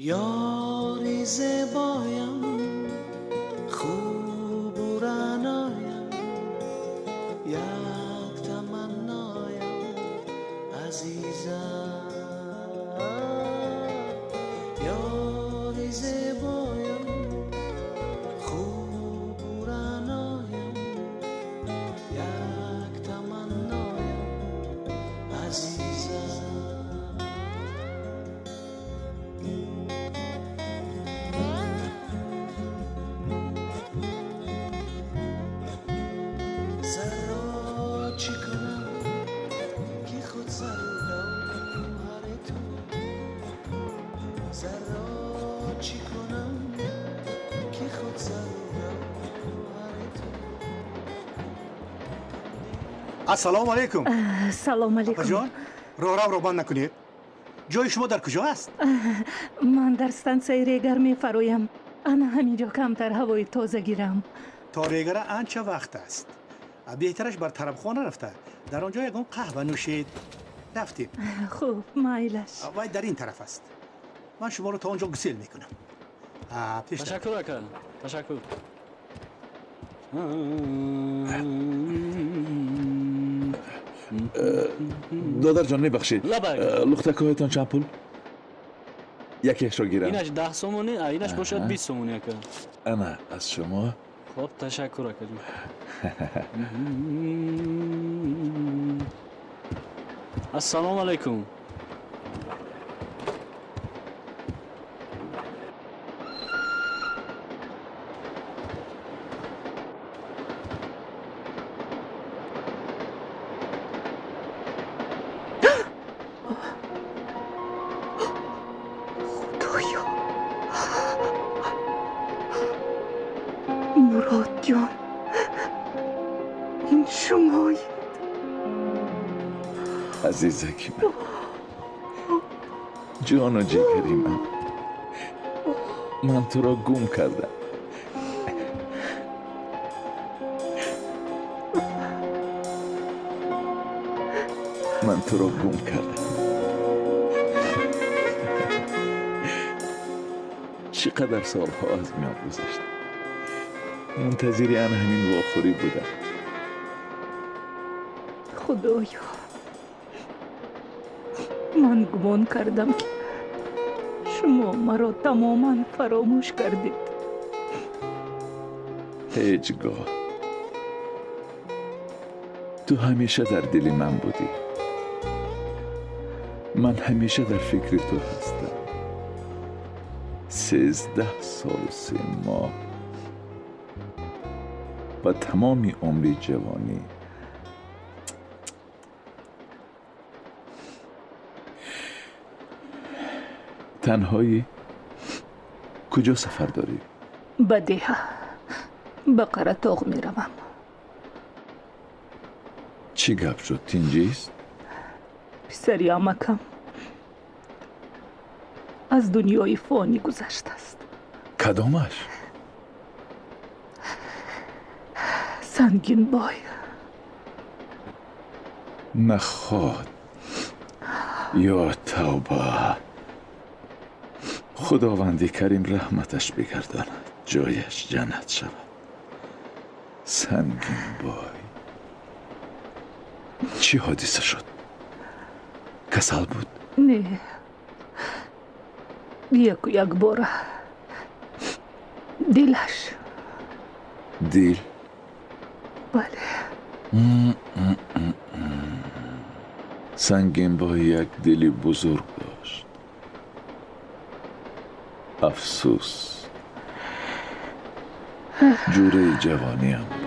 Ёри зебоям, хубу раъноям, як таманноям, азизам. Ёри зебоям, хубу раъноям, як таманноям, азизам. Зарро чӣ кунам, ки худ зару гавҳари ту? Зарро чӣ кунам, ки худ зару гавҳари ту? Ассалому алайкум. Салом алейкум. Апаҷон, роҳравро банд накунед. Ҷои шумо дар куҷо аст? Ман дар стансияи Регар мефароям. Ана ҳамин ҷо камтар ҳавои тоза гирам. То Регара анча вақт аст. Беҳтараш бар тарабхона рафта, дар он ҷо ягон қаҳва нӯшед. Рафтем. Хуб, майлаш. Вай дар ин тараф аст. Ман шуморо то он ҷо гусел мекунам. Пеш. Ташаккур, ака, ташаккур. Додарҷон, мебахшед. Лабай. Лухтакҳоятон чанд пул? Якеашро гирам. Инаш 10 сомонӣ, а инаш бошад 20 сомонӣ, ака. Ана, аз шумо. Хоб, ташаккур, акаҷон. Ассалому алайкум. Худоё, Муродҷон, ин шумоед? Азизаки ман, ҷону ҷигари ман, ман туро гум кардам. Ман туро гум кардам. Чӣ қадар солҳо аз миён гузашт. Мунтазири ана ҳамин вохӯрӣ будам. Худоё, ман гумон кардам, ки шумо маро тамоман фаромӯш кардед. Ҳеҷ гоҳ. Ту ҳамеша дар дили ман будӣ. Ман ҳамеша дар фикри ту ҳастам. 13 солу 3 моҳ ва тамоми умри ҷавонӣ. Танҳоӣ? Куҷо сафар дорӣ? Ба деҳа, ба Қаратоғ меравам. Чӣ гап шуд? Тинҷист? Писари амакам аз дунёи фонӣ гузаштааст. Кадомаш? Сангинбой. Наход, ё тавба! Худованди карим раҳматаш бигардонад, ҷояш ҷаннат шавад. Сангинбой. Чӣ ҳодиса шуд? Касал буд? Не, яку якбора дилаш. Дил? Бале. Сангинбой як дили бузург дошт. Афсӯс, ҷӯраи ҷавониам буд.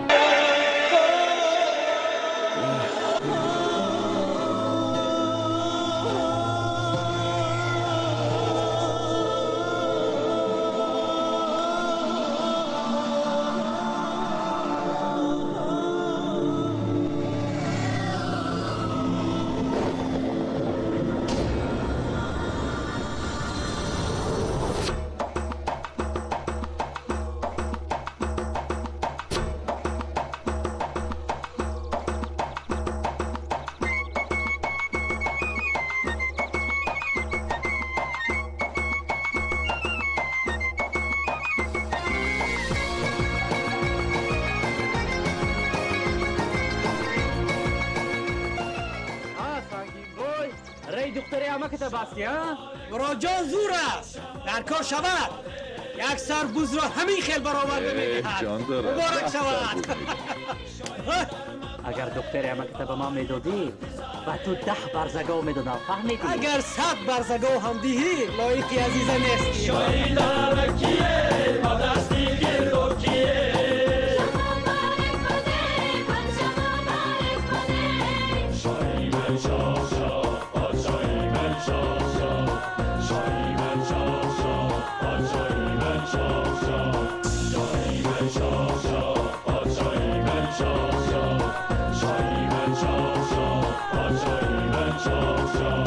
духтари амаката басти, а? Муроджон зур аст, дар кор шавад. Як сар бузро ҳамин хел бароварда медиҳад. Муборак шавад. Агар духтари амаката ба ман медодӣ, ба ту 10 барзагов медодам, фаҳмидӣ? Агар 100 барзагов ҳам диҳӣ, лоиқи азиза нестӣ. Шоҳи даракие, ба дасти гирдокие. Шоҳи ман шоҳ шоҳ, подшоҳи ман шоҳ шоҳ. Шоҳи ман шоҳ шоҳ, подшоҳи ман шоҳ шоҳ. Шоҳи ман шоҳ шоҳ, подшоҳи ман шоҳ шоҳ. Шоҳи ман шоҳ шоҳ, подшоҳи ман шоҳ шоҳ.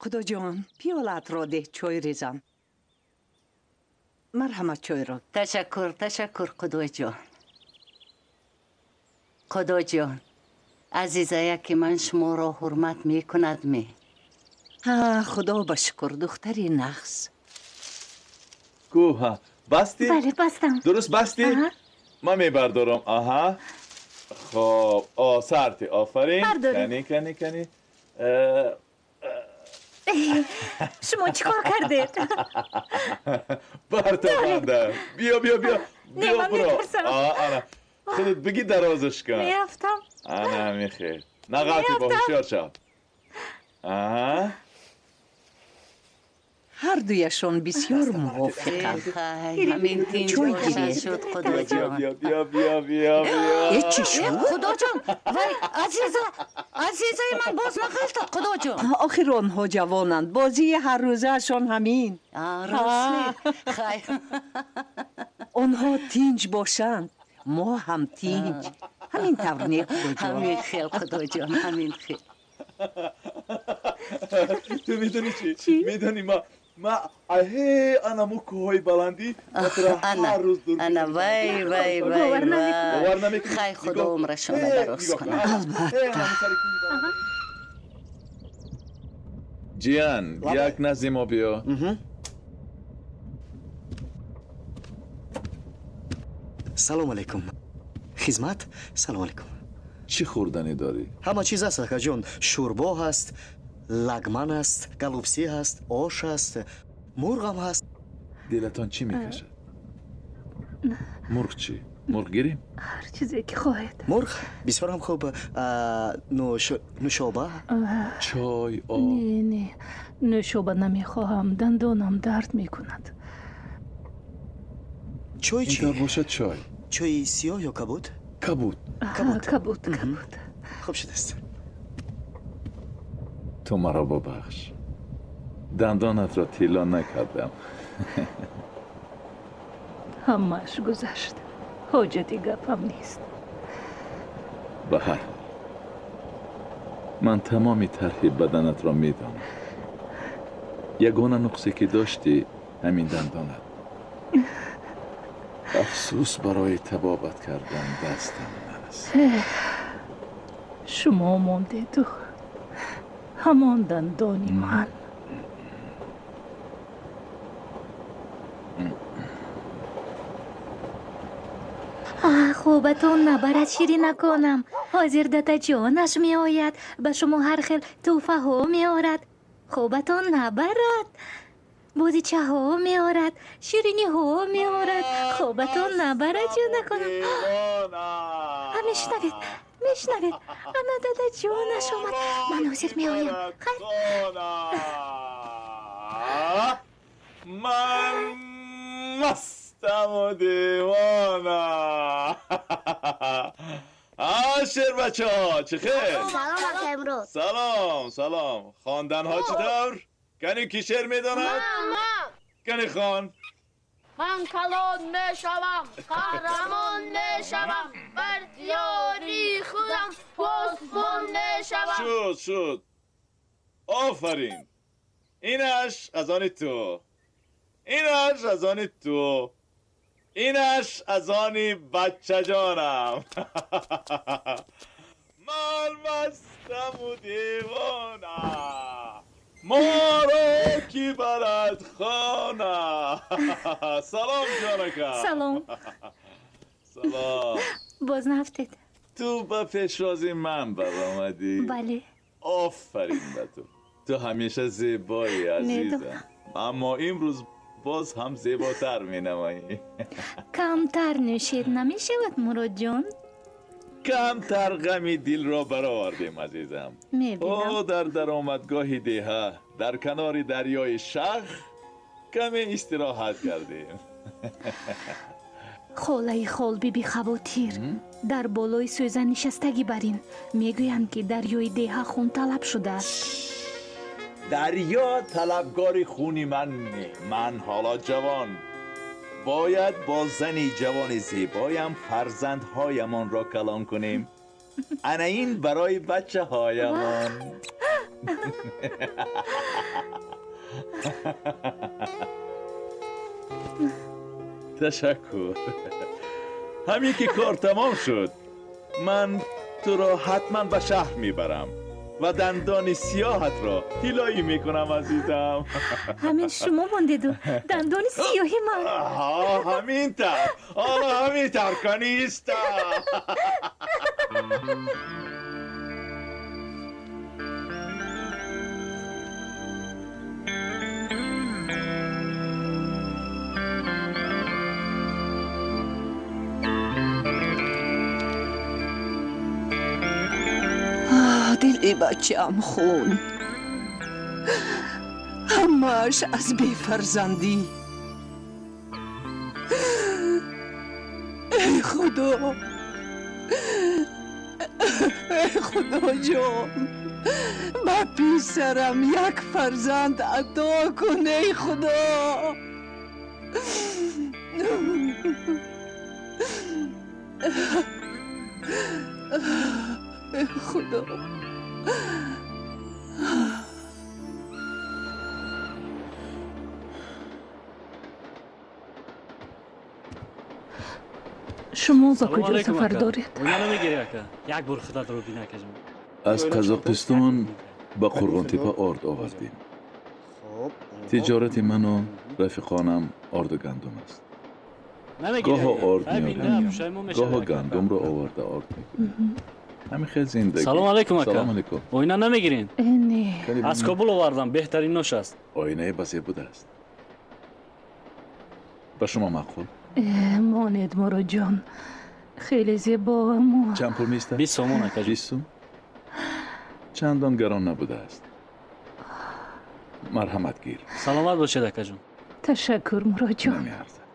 Худоҷон, пиёлаатро деҳ, чой резам. Марҳамат, чойро. Ташаккур, ташаккур, Худоҷон. Худоҷон, азизая ки ман шуморо ҳурмат мекунад ме? Ҳа, худо ба шукр, духтари нағз. Ку, ҳа, бастӣ? Бале, бастам. Дуруст бастӣ? Ман мебардорам, аҳа. Хоб, о, сарти, офарин. Кани, кани, кани. Шумо чӣ кор кардед? Бартобанда. Биё, биё, биё. Не, ман метарсам. Ана, худат биги дарозаш кун. Меафтам. Ана, ҳамин хел. Нағалти, бо ҳушёр шав. Аҳа. Ҳар дуяшон бисёр мувофиқанд. Чой гиред. Биё, биё, биё, биё, биё. Э, чӣ шуд? Худоҷон, вай, азиза, азизаи ман боз нағалтад, Худоҷон. Охир онҳо ҷавонанд, бозии ҳаррӯзаашон ҳамин. Рост, хай. Онҳо тинҷ бошанд, мо ҳам тинҷ. Ҳамин тавр не, Худоҷон? Ҳамин хел, Худоҷон, ҳамин хел. Ту медонӣ чӣ? Медонӣ ма аҳе анамо кӯҳҳои баландӣ батра ҳар рӯз дур. Ана, вай, вай, вай, бовар намекунӣ. Хай, худо умрашонро дароз кунад. Албатта. Ҷиян, як назди мо биё. Салом алейкум. Хизмат? Салом алейкум. Чӣ хӯрданӣ дорӣ? Ҳама чиз аст, акаҷон. Шӯрбо ҳаст, лагман аст, галупсӣ ҳаст, ош ҳаст, мурғам ҳаст. Дилатон чӣ мекашад? Мурғ чӣ? Мурғ гирем? Ҳар чизе ки хоҳед. Мурғ бисёр ҳам хуб. Нӯшоба? Чой, об? Не, не, нӯшоба намехоҳам, дандонам дард мекунад. Чой чӣ? Интавр бошад чой. Чойи сиёҳ ё кабуд? Кабуд. Кабуд, кабуд, кабуд. Хуб шудааст. Ту маро бубахш. Дандонатро тилло накардам. Ҳамааш гузашт. Ҳоҷати гапам нест. Ба ҳар ҳол, ман тамоми тарҳи баданатро медонам. Ягона нуқсе ки доштӣ, ҳамин дандонат. Афсӯс, барои табобат кардан дастам нарасид. Шумо мондеду ҳамон дандони ман. Хобатон набарад, ширинаконам. Ҳозир датаҷонаш меояд, ба шумо ҳар хел тӯҳфаҳо меорад. Хобатон набарад, бозичаҳо меорад, шириниҳо меорад. Хобатон набарад, ҷонаконам. Мешунавед, мешунавед, ана дадаҷонаш омад. Ман ҳозир меоям. Хайр. Ман мастаму девона. Шербачаҳо, чӣ хел? Салом, ака Имрӯз. Салом, салом. Хонданҳо чӣ тавр? Кани ки шеър медонад? Кани хон. Ман калон мешавам, қаҳрамон мешавам, бар диёри худам посбон мешавам. Шуд, шуд. Офарин. Инаш аз они ту, инаш аз они ту, инаш аз они бачаҷонам. Ман мастаму девона, моро ки барад хона. Салом, ҷонака. Салом. Салом. Боз нафтед. Ту ба пешвози ман баромадӣ? Бале. Офарин ба ту. Ту ҳамеша зебоӣ, азизам, аммо имрӯз боз ҳам зеботар менамоӣ. Камтар нӯшед намешавад, Муродҷон? Камтар ғами дилро баровардем, азизам. Мебинам. О, дар даромадгоҳи деҳа, дар канори дарёи Шах каме истироҳат кардем. Холаи Холбиби хавотир дар болои сӯзан нишастагӣ бар ин. Мегӯянд, ки дарёи деҳа хунталаб шудааст. Дарё талабгори хуни ман не. Ман ҳоло ҷавон, бояд бо зани ҷавони зебоям фарзандҳоямонро калон кунем. Ана ин барои бачаҳоямон. Ташаккур. Ҳамин ки кор тамом шуд, ман туро ҳатман ба шаҳр мебарам ва дандони сиёҳатро тиллоӣ мекунам, азизам. Ҳамин шумо мондеду дандони сиёҳи ман. Ҳамин тавр, ҳоло ҳамин тавр каниста. Дили бачаам хун, ҳамааш аз бефарзандӣ. Эй Худо, эй Худоҷон, ба писарам як фарзанд ато кун, эй Худо. Эй Худо. Шумо ба куҷо сафар доред? Аз Қазоқистон ба Қурғонтепа орд овардем. Тиҷорати ману рафиқонам орду гандум аст. Гоҳо орд меорем, гоҳо гандумро оварда орд мекунем. Ҳамин хел зиндагӣ. Салом алейкум, ака. Салом алейкум. Оина намегирен? Не. Аз Кобул овардам, беҳтарин нош аст. Оинаи басе будааст. Ба шумо маъқул? Монед, Муродҷон, хеле зебо, аммо Чанд пул меистад? 20 сомон, акаҷон. 20 сум? Чандон гарон набудааст. Марҳамат, гир. Саломат бошед, акаҷон. Ташаккур, Муродҷон. Намеарзад.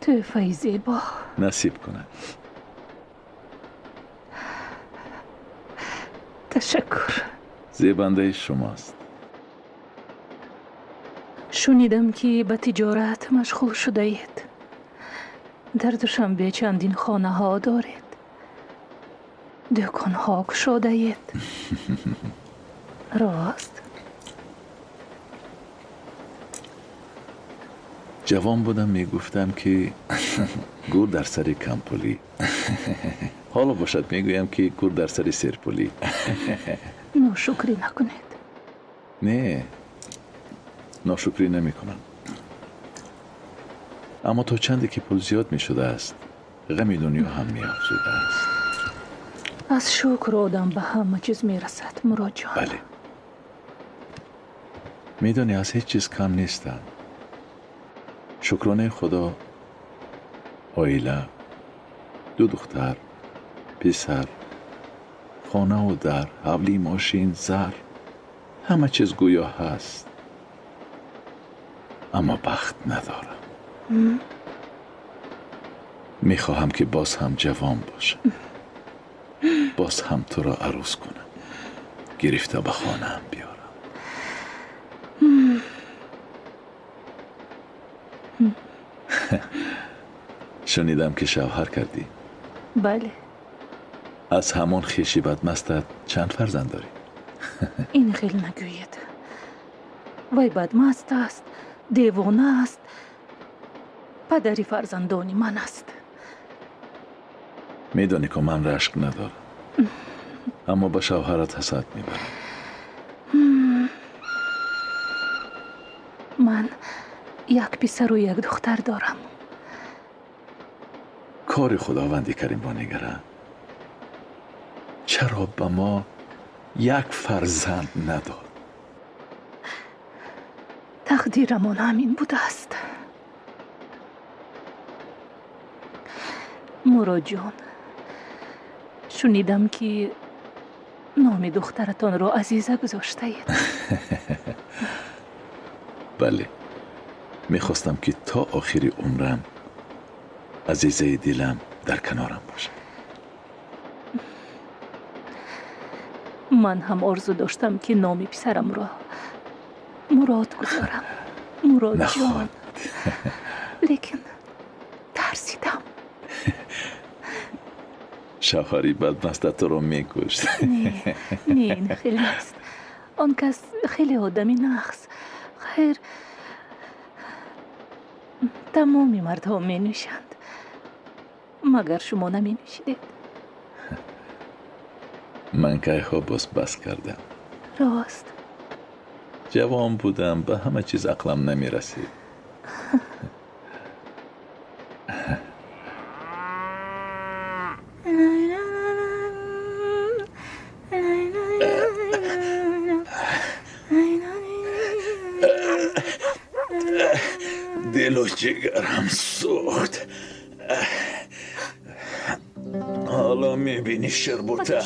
Тӯҳфаи зебо. Насиб кунад. Ташаккур. Зебандаи шумост. Шунидам, ки ба тиҷорат машғул шудаед. Дар Душанбе чандин хонаҳо доред, дӯконҳо кушодаед. Рост? Ҷавон будам, мегуфтам, ки гур дар сари кампулӣ. Ҳоло бошад, мегӯям, ки гур дар сари серпулӣ. Ношукрӣ накунед. Не, ношукрӣ намекунам. Аммо то чанде ки пул зиёд мешудааст, ғами дунё ҳам меафзудааст. Аз шукр одам ба ҳама чиз мерасад, Муродҷон. Бале. Медонӣ, аз ҳеҷ чиз кам нестам. Шукронаи Худо, оила, ду духтар, писар, хонаву дар, ҳавлӣ, мошин, зар, ҳама чиз гӯё ҳаст. Аммо бахт надорам. Мехоҳам, ки боз ҳам ҷавон бошам, боз ҳам туро арӯс кунам, гирифта ба хонаам биёрам. Шунидам, ки шавҳар кардӣ. Бале. Аз ҳамон хеши бадмастат чанд фарзанд дорӣ? Ин хел нагӯед. Вай бадмаст аст, девона аст, падари фарзандони ман аст. Медонӣ, ку ман рашк надорам, аммо ба шавҳарат ҳасад мебарам. Ман як писару як духтар дорам. Кори Худованди Каримро нигарам. Чаро ба мо як фарзанд надод? Тақдирамон ҳамин будааст. Муродҷон, шунидам, ки номи духтаратонро Азиза гузоштаед. Бале, мехостам, ки то охири умрам азизаи дилам дар канорам бошад. Ман ҳам орзу доштам, ки номи писарамро Мурод гузорам. Муродҷон. Лекин тарсидам. Шавҳари бадмаста туро мекушт. Не, не, ин хеле нест. Он кас хеле одами нағз. Хайр, тамоми мардҳо менӯшанд. Магар шумо наменӯшидед? Ман кайҳо боз бас кардам. Рост. Ҷавон будам, ба ҳама чиз ақлам намерасид. Дилу ҷигарам сӯхт. Ҳоло мебинӣ, ширбута.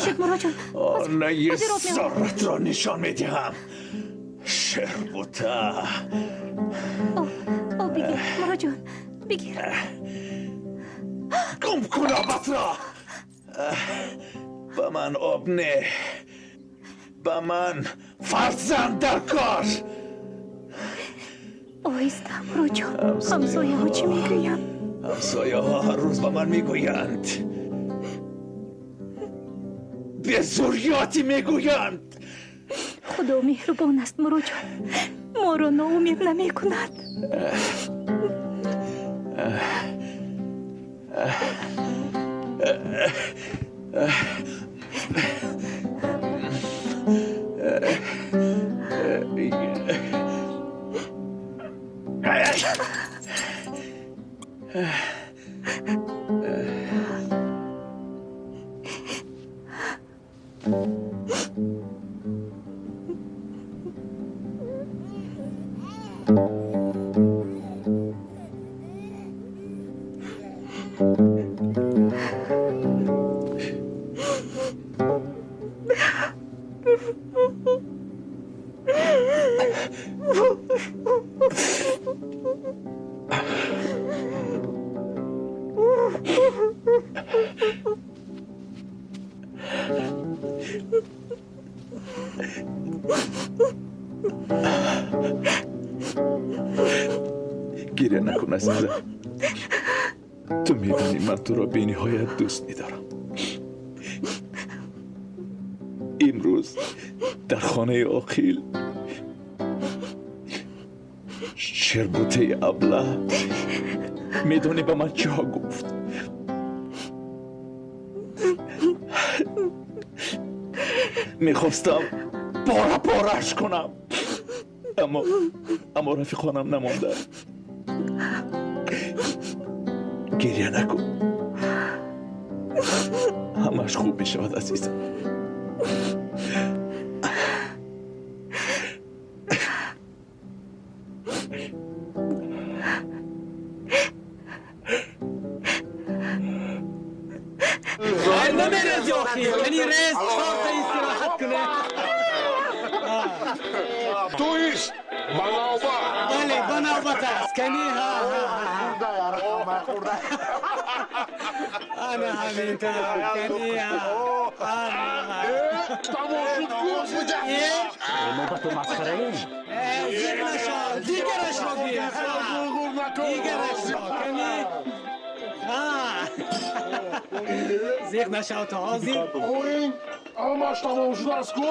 Онаи саратро нишон медиҳам. Ширбута. Об бигир, Муроҷон, бигир. Гум кун обатро. Ба ман об не, ба ман фарзанд дар кор. Оҳиста, Муроҷон, ҳамсояҳо чӣ мегӯянд? Ҳамсояҳо ҳар рӯз ба ман мегӯянд. Безурётӣ мегӯянд. Худо меҳрубон аст, Муроҷон, моро ноумед намекунад. Гиря накун, азизам. Ту Медонӣ, ман туро бениҳоят дӯст медорам. Имрӯз дар хонаи Оқил Шербутаи абла медонӣ ба ман чиҳо гуфт? Мехостам пора пораш кунам, аммо рафиқонам намонданд. Гиря накун, ҳамаш хуб мешавад, азизам. Намерези охир, яъне рез чорта истироҳат куне. Туист ба навбат. Бале, ба навбат аст. Кани ҳа ҳа. Ана ҳамин тавр. Кани ҳа. Тамом шуд ку. Мо ба ту масхараем. Зиқ нашав, дигарашро гир. Дигарашро кани. Зиқ нашав то ҳозир. Ин ҳамаш тамом шудааст ку.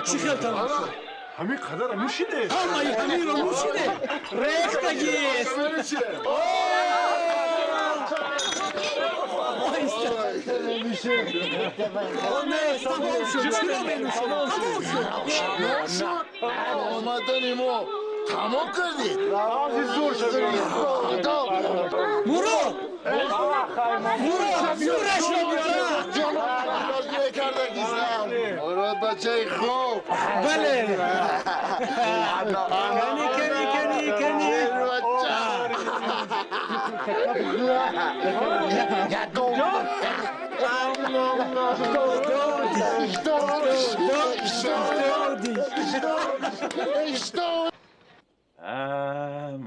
Чӣ хел тамом шуд? Ҳамин қадар нӯшиде? Ҳамаи ҳаминро нӯшиде? Рехтагист. Не, тамом шуд. Чиро менӯшед? Тамом шуд. Омадани мо тамом кардед? Мурод! Мурод, зӯрашро биёра! Мурод бачаи хуб. Бале. Кани, кани, кани, кани.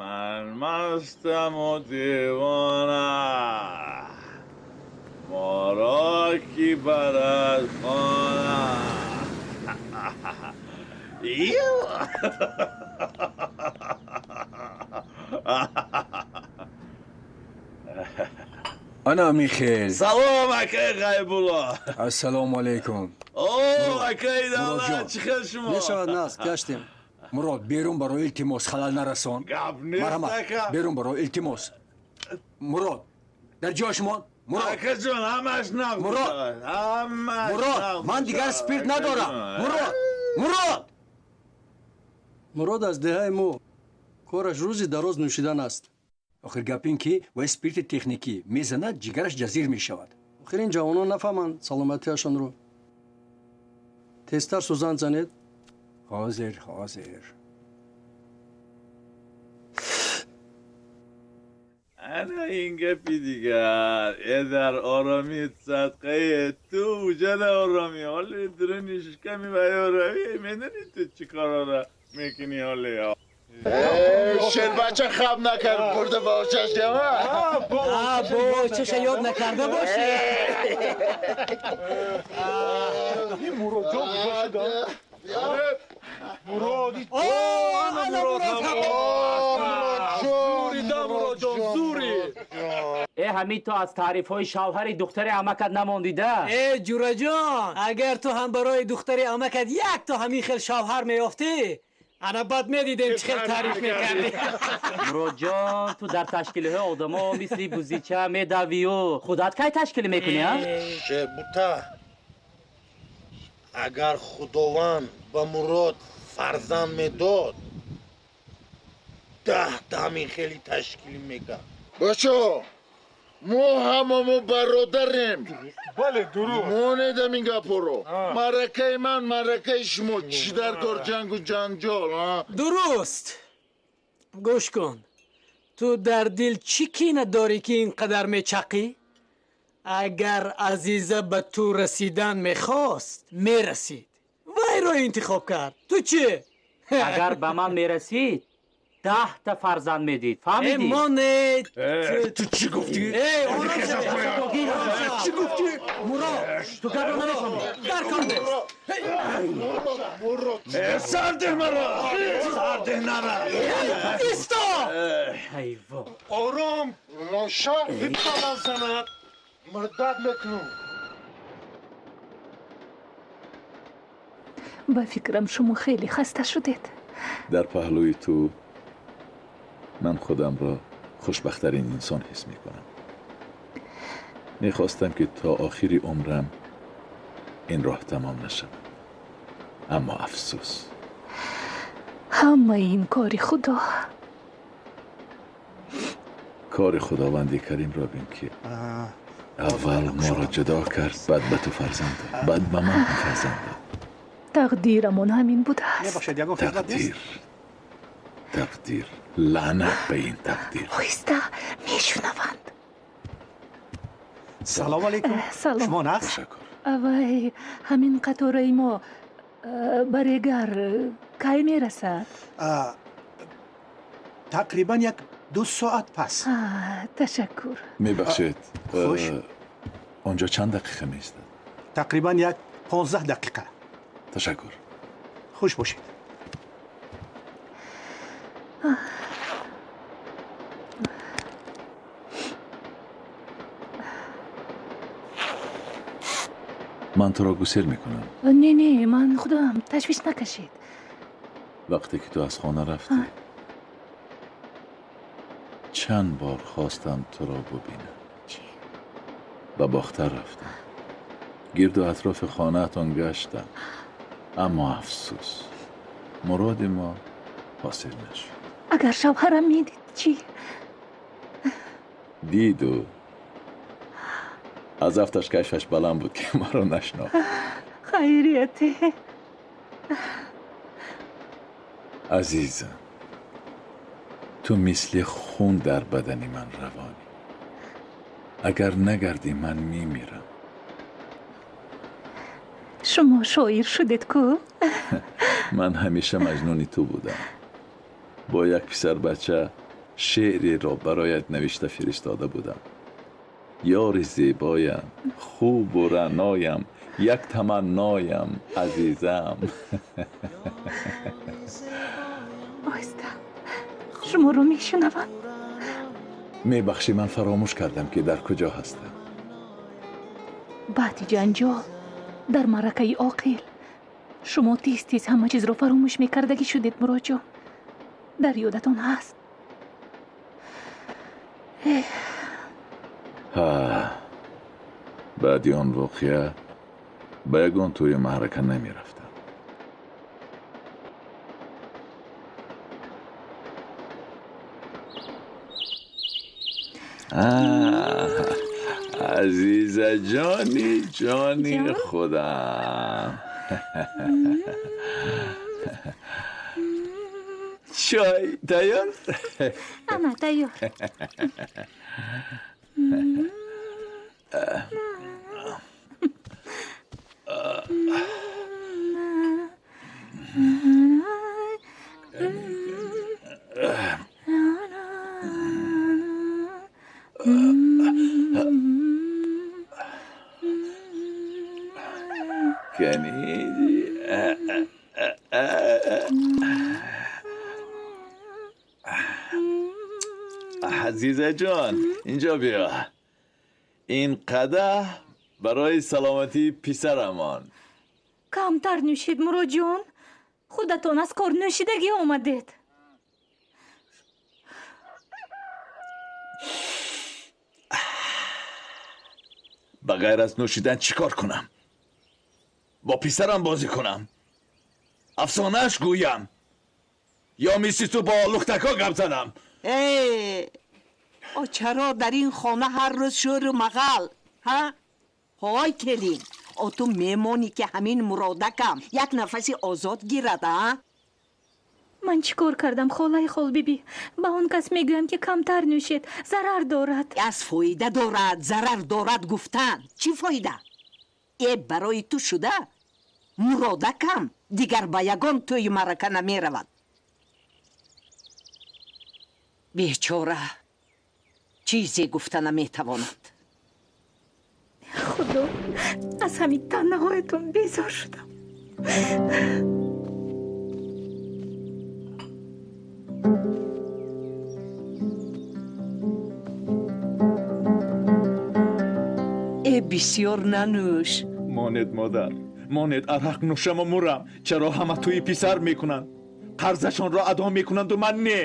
Ман мастаму девона, моро ки барад хона. Ана Михел. Салом, акаи Ғайбулло. Ассалому алайкум. О, акаи Давлат, чӣ хел шумо? Мешавад нас, гаштем. Мурод, берун баро, илтимос, халал нарасон. Гап нест, Марҳамат, ака. Берун баро, илтимос. Мурод, дар ҷояш мон. Мурод. Акаҷон, ҳамаш нағз Мурод. мешавад. Ҳамаш Мурод, нағз ман дигар мешавад, спирт надорам. акаҷон. Мурод, Мурод. Мурод аз деҳаи мо. Кораш рӯзи дароз нӯшидан аст. Охир гап ин ки вай спирти техникӣ мезанад, ҷигараш ҷазир мешавад. Охир ин ҷавонон нафаҳманд саломатиашонро. Тезтар сӯзан занед. Ҳозир, ҳозир. Ана ин гапи дигар. Э дар оромӣ садқаи ту вуҷада оромӣ. Ҳоли дуруни шиками вай оромӣ. Медонӣ ту чӣ корора мекунӣ ҳоле? Шербача хаб накард, бурда ба очаш яма. Бо очаша ёд накарда бошӣ. Ин Муродҷон куҷо шуда? Мурод, О, ана Мурод ҳам. Зури да, Муродҷон, зури. Э, ҳамин ту аз таърифҳои шавҳари духтари амакат намондида? Э, ҷураҷон, агар ту ҳам барои духтари амакат як то ҳамин хел шавҳар меёфтӣ, ана баъд медидем чӣ хел таъриф мекардӣ. Муродҷон, ту дар ташкилиҳои одамо мисли бузича медавию худат кай ташкил мекунӣ, а? Шербута, агар Худованд ба Мурод фарзанд медод, 10 та ҳамин хели ташкил мекард. Бачо, мо ҳамамо бародарем. Бале, дуруст. Монед ҳамин гапҳоро. Маъракаи ман, маъракаи шумо. Чӣ дар кор ҷангу ҷанҷол, а? Дуруст. Гӯш кун, ту дар дил чӣ кина дорӣ, ки ин қадар мечақӣ? Агар Азиза ба ту расидан мехост, мерасид. Вайро интихоб кард. Ту чӣ? Агар ба ман мерасид, 10 та фарзанд медид, фаҳмидӣ? Э, монед. Ту чӣ гуфтӣ? Э, ором шавед. Чӣ гуфтӣ? Мурод, ту гапро намефаҳмӣ. Дар кор нест. Сарде маро! Сарде нара! Исто! Ҳайво! Ором! Лоша ҳиппалан занад! Мурдат мекунам! Ба фикрам шумо хеле хаста шудед. Дар паҳлӯи ту ман худамро хушбахттарин инсон ҳис мекунам. Мехостам ки то охири умрам ин роҳ тамом нашавад. Аммо афсӯс. Ҳамаи ин кори Худо. Кори Худованди Каримро бин ки аввал моро ҷудо кард, баъд ба ту фарзанд дод, баъд ба ман ҳам фарзанд дод. Тақдирамон ҳамин будааст. Мебахшед, ягон хидмат нест? Тақдир, тақдир, лаънат ба ин тақдир. Оҳиста, мешунаванд. Салом алейкум. Салом. Шумо нағз? Авай, ҳамин қатораи мо ба Регар кай мерасад? Тақрибан 1-2 соат пас. Ташаккур. Мебахшед. Хуш. Он ҷо чанд дақиқа меистад? Тақрибан 15 дақиқа. Ташаккур. Хуш бошед. Ман туро гусел мекунам. Не, не, ман худам, ташвиш накашед. Вақте ки ту аз хона рафтӣ, чанд бор хостам туро бубинам. Ба Бохтар рафтам. Гирду атрофи хонаатон гаштам. Аммо афсӯс, муроди мо ҳосил нашуд. Агар шавҳарам медид чӣ? Диду аз афташ кайфаш баланд буд ки маро нашинохт. Хайрияте. Азизам, ту мисли хун дар бадани ман равонӣ. Агар нагардӣ ман мемирам. Шумо шоир шудед ку? Ман ҳамеша маҷнуни ту будам. Бо як писарбача шеъреро бароят навишта фиристода будам. Ёри зебоям, хубу раъноям, як таманноям, азизам. Оҳиста, шуморо мешунавам. Мебахшӣ, ман фаромӯш кардам ки дар куҷо ҳастам. Баъди ҷанҷол дар маъракаи оқил шумо тез тез ҳама чизро фаромӯш мекардагӣ шудед, Муроҷон. Дар ёдатон ҳаст? Ҳа, баъди он воқеа ба ягон тӯю маърака намерафтам. Азизаҷони ҷони худам, чой тайёр? Ана, тайёр. Азизаҷон, инҷо биё. Ин қадаҳ барои саломатии писарамон. Камтар нӯшед, Муроҷон. Худатон аз кор нӯшидагӣ омадед. Ба ғайр аз нӯшидан чӣ кор кунам? Бо писарам бозӣ кунам? Афсонааш гӯям? Ё мисли ту бо лухтакҳо гап занам? Э, о чаро дар ин хона ҳар рӯз шӯру мағал? Ҳа? Ҳой келин, о ту мемонӣ ки ҳамин Муродакам як нафаси озод гирад, а? Ман чӣ кор кардам, холаи Холбибӣ? Ба он кас мегӯям ки камтар нӯшед, зарар дорад. Аз фоида дорад, зарар дорад гуфтан. Чӣ фоида? Э, барои ту шуда Муродакам дигар ба ягон тӯю маърака намеравад. Бечора чизе гуфта наметавонад. Худо, аз ҳамин таънаҳоятон безор шудам. Э, бисёр нанӯш. Монед, модар, монед, арақ нӯшаму мурам. Чаро ҳама тӯи писар мекунанд, қарзашонро адо мекунанду ман не?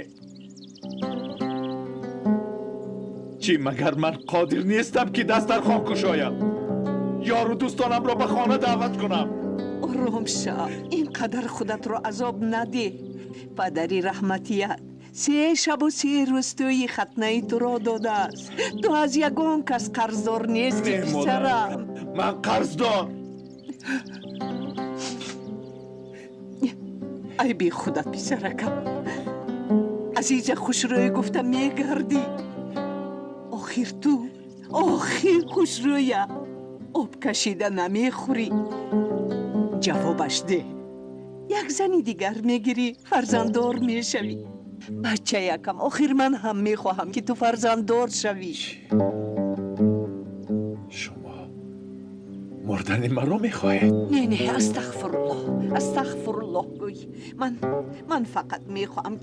Чӣ, магар ман қодир нестам, ки дастархон кушоям, ёру дӯстонамро ба хона даъват кунам? Ором шав, ин қадар худатро азоб надеҳ. Падари раҳматият 3 шабу 3 рӯз тӯи хатнаи туро додааст. Ту аз ягон кас қарздор нестӣ, писарам. Ман қарздор. Айби худат, писаракам. Азиза хушрӯй гуфта мегардӣ. Охир ту, охир хушрӯя об кашида намехӯрӣ. Ҷавобаш деҳ. Як зани дигар мегирӣ, фарзанддор мешавӣ. Бачаякам, охир ман ҳам мехоҳам, ки ту фарзанддор шавӣ. Шумо мурдани маро мехоҳед? Не, не, астағфируллоҳ, астағфируллоҳ гӯй. Ман фақат мехоҳам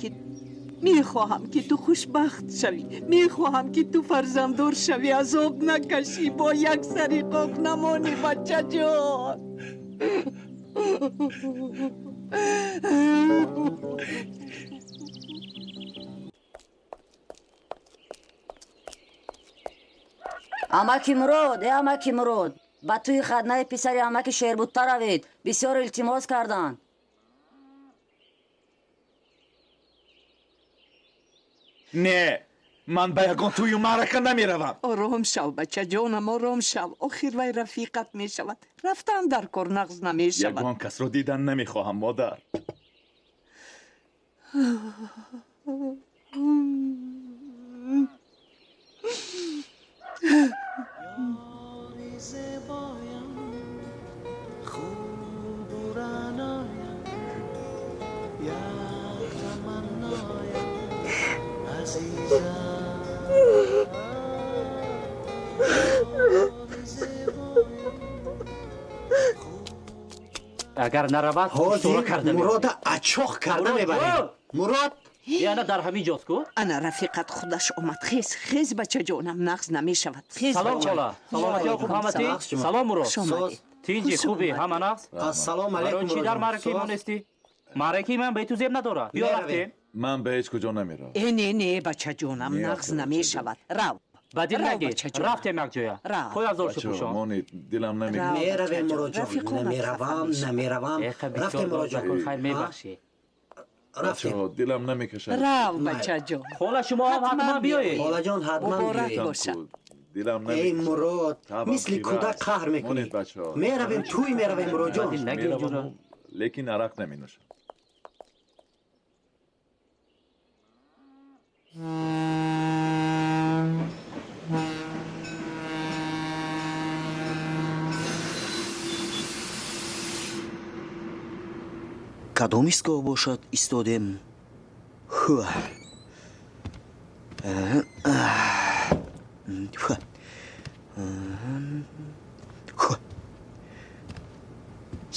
ки ту хушбахт шавӣ. Мехоҳам ки ту фарзанддор шавӣ, азоб накашӣ, бо як сари қоқ намонӣ, бачаҷон. Амаки Мурод, э амаки Мурод, ба тӯи хатнаи писари амаки Шербутта равед. Бисёр илтимос карданд. Не, ман ба ягон тӯю маърака намеравам. Ором шав, бачаҷонам, ором шав. Охир вай рафиқат мешавад. Рафтан дар кор нағз намешавад. Ягон касро дидан намехоҳам, модар. Агар наравад, ҳозир Мурода ачоқ карда мебарем. Мурод ана дар ҳамин ҷост ку? Ана рафиқат худаш омад. Хез, хез, бачаҷонам, нағз намешавад. Хез. Салом, хола. Саломатиё хуб ҳаматӣ? Салом, Мурод. Тинҷи, хубӣ, ҳама нағз? Ассалому алайкум. Барои чӣ дар маъракаи мо нестӣ? Маъракаи ман бе ту зеб надорад. Биё рафтем. Ман ба ҳеҷ куҷо намеравам. Э, не, не, бачаҷонам, нағз намешавад. Рав. Ба дил нагир. Рафтем якҷоя. Пойафзоршу пӯшон. Монед, дилам намекунад. Меравем, Муродҷон. Намеравам, намеравам. Рафтем, Муродҷон. Хайр, мебахшӣ. Рафтем. Дилам намекашад. Рав, бачаҷон. Хола, шумо ҳам ҳатман биёед. Холаҷон, ҳатман Муборак биёед. бошад. Дилам Эй Мурод, мисли кӯдак қаҳр мекунӣ. Меравем, тӯй меравем, Муродҷон. Лекин арақ наменӯшам. Кадом истгоҳ бошад истодем? Ҳуа.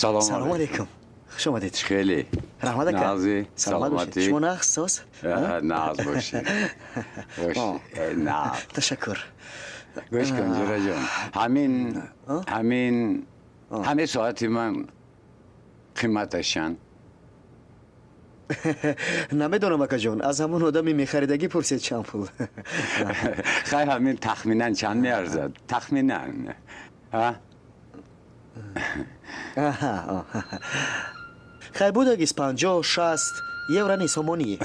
Салом. Салом алейкум. Хуш омадед. Хеле. Раҳмат ака. Нағзи, Саломат бошед. саломатӣ. Шумо нағз, соз? Нағз бошед. Бош, нағз. Ташаккур. Гӯш кун, ҷураҷон. Ҳамин соати ман қиматаш чанд? Намедонам, акаҷон, аз ҳамон одами мехаридагӣ пурсед чанд пул. Хай, ҳамин тахминан чанд меарзад? Тахминан. Ҳа? Хай, будагис 50-60 евро, не сомонӣ.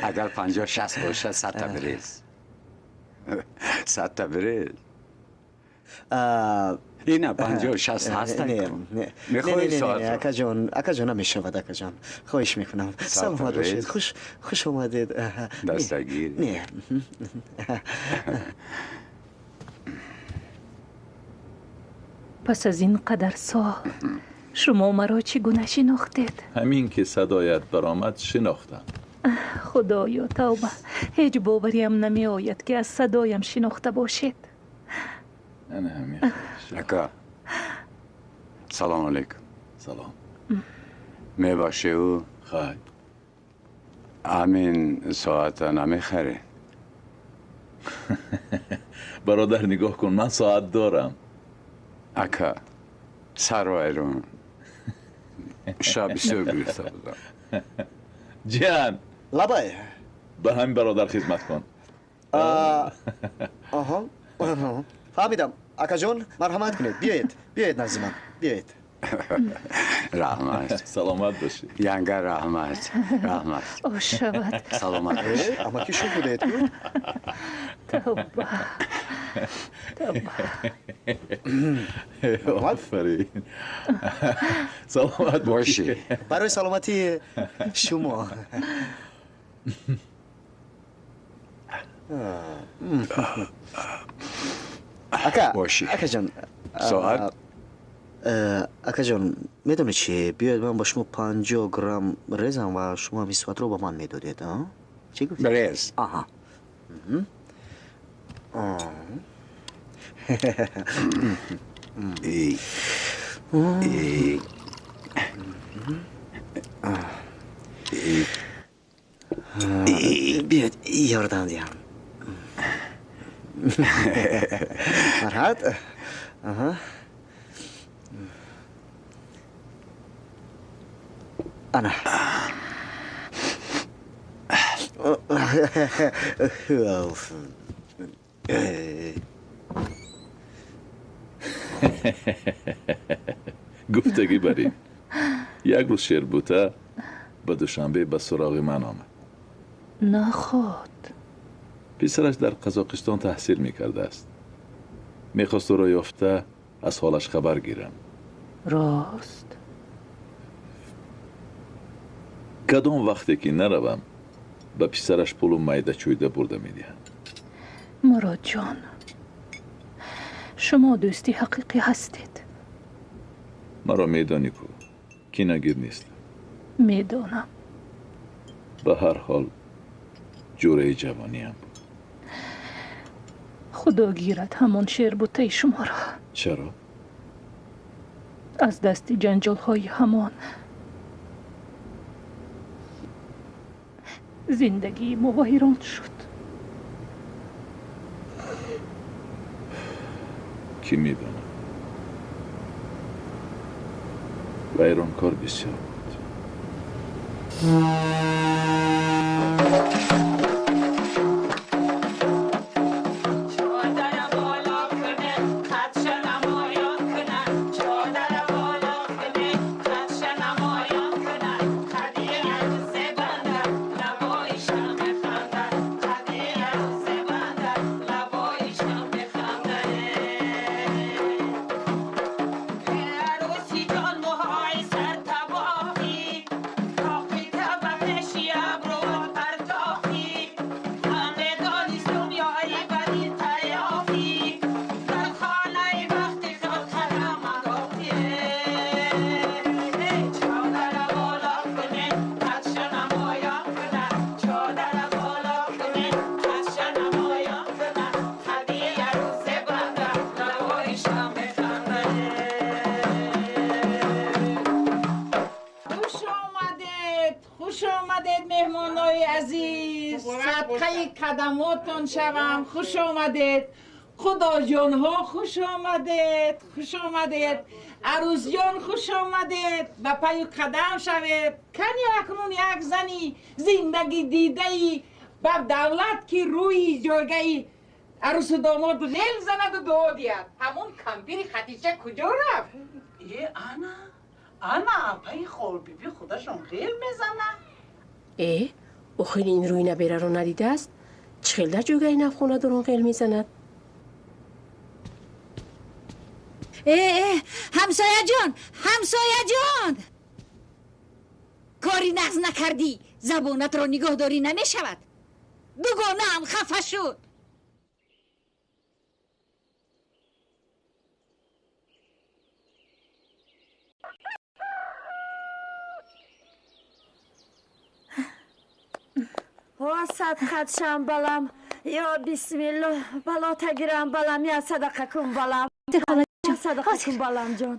Агар 50-60 бошад, 100 та бирез. 100 та бирез. Ина 50-60 ҳастанд. Мехоҳӣ соатро? Акаҷон, акаҷон, намешавад, акаҷон. Хоҳиш мекунам. Саломат бошед. Хуш омадед. Дастагир. Не. Пас аз ин қадар сол шумо маро чӣ гуна шинохтед? Ҳамин ки садоят баромад, шинохтам. Худоё, тавба, ҳеҷ бовариам намеояд, ки аз садоям шинохта бошед. Ана ҳамин. Ака, салому алейкум. Салом. Мебахшеву. Хай. Ҳамин соата намехаред? Бародар, нигоҳ кун, ман соат дорам. Ака, сар вайрон. Шаб бисёр гирифта будам. Ҷиҳан! Лабай. Ба ҳамин бародар хизмат кун. Аҳа, фаҳмидам. Акаҷон, марҳамат кунед, биёед, биёед назди ман, биёед. Раҳмат. Саломат бошед. Янга, раҳмат, раҳмат. Ош шавад. Саломат бошед. Амаки шуд будед? Тавба, тавба. Офарин, саломат бошӣ. Барои саломатии шумо. Ака, бошӣ. Акаҷон. Соат? Акаҷон, медонед чи, биёед ман ба шумо 50 грамм резам ва шумо ҳамин соатро ба ман медодед. Чӣ гуфтед? Рез. Аҳа. Биёед, ёрдам диҳам. Марҳамат. Ана. Гуфтагӣ бар ин, як рӯз Шербута ба Душанбе ба суроғи ман омад. Наход. Писараш дар Қазоқистон таҳсил мекардааст. Мехост ӯро ёфта аз ҳолаш хабар гирам. Рост. Кадом вақте ки наравам, ба писараш пулу майда чӯйда бурда медиҳам. Муродҷон, шумо дӯсти ҳақиқӣ ҳастед. Маро медонӣ ку, кинагир нестам. Медонам. Ба ҳар ҳол ҷураи ҷавониам буд. Худо гирад ҳамон шербутаи шуморо. Чаро? Аз дасти ҷанҷолҳои ҳамон зиндагии мо вайрон шуд. Кӣ медонад? Вайронкор бисёр буд. Қадамотон шавам. Хуш омадед, худоҷонҳо, хуш омадед, хуш омадед, арӯсҷон, хуш омадед, ба паю қадам шавед. Кани акнун як зани зиндагӣ дидаи ба давлат, ки рӯи ҷойгаи арӯсу домод ғел занаду дуо диҳад. Ҳамон кампири Хадича куҷо рафт? Э, ана, ана, апаи Холбиби худашон ғел мезанад. Э, охир ин рӯи набераро надидааст? Чӣ хел дар ҷойгаи навхонадорон ғел мезанад? Э, э, ҳамсояҷон, ҳамсояҷон, кори нағз накардӣ, забонатро нигоҳдорӣ намешавад. Дугонаам хафа шуд. О, садқат шам, балам, ё бисмиллоҳ, бало тагирам, балам, я садақа кун, балам. Садақа кун, баламҷон.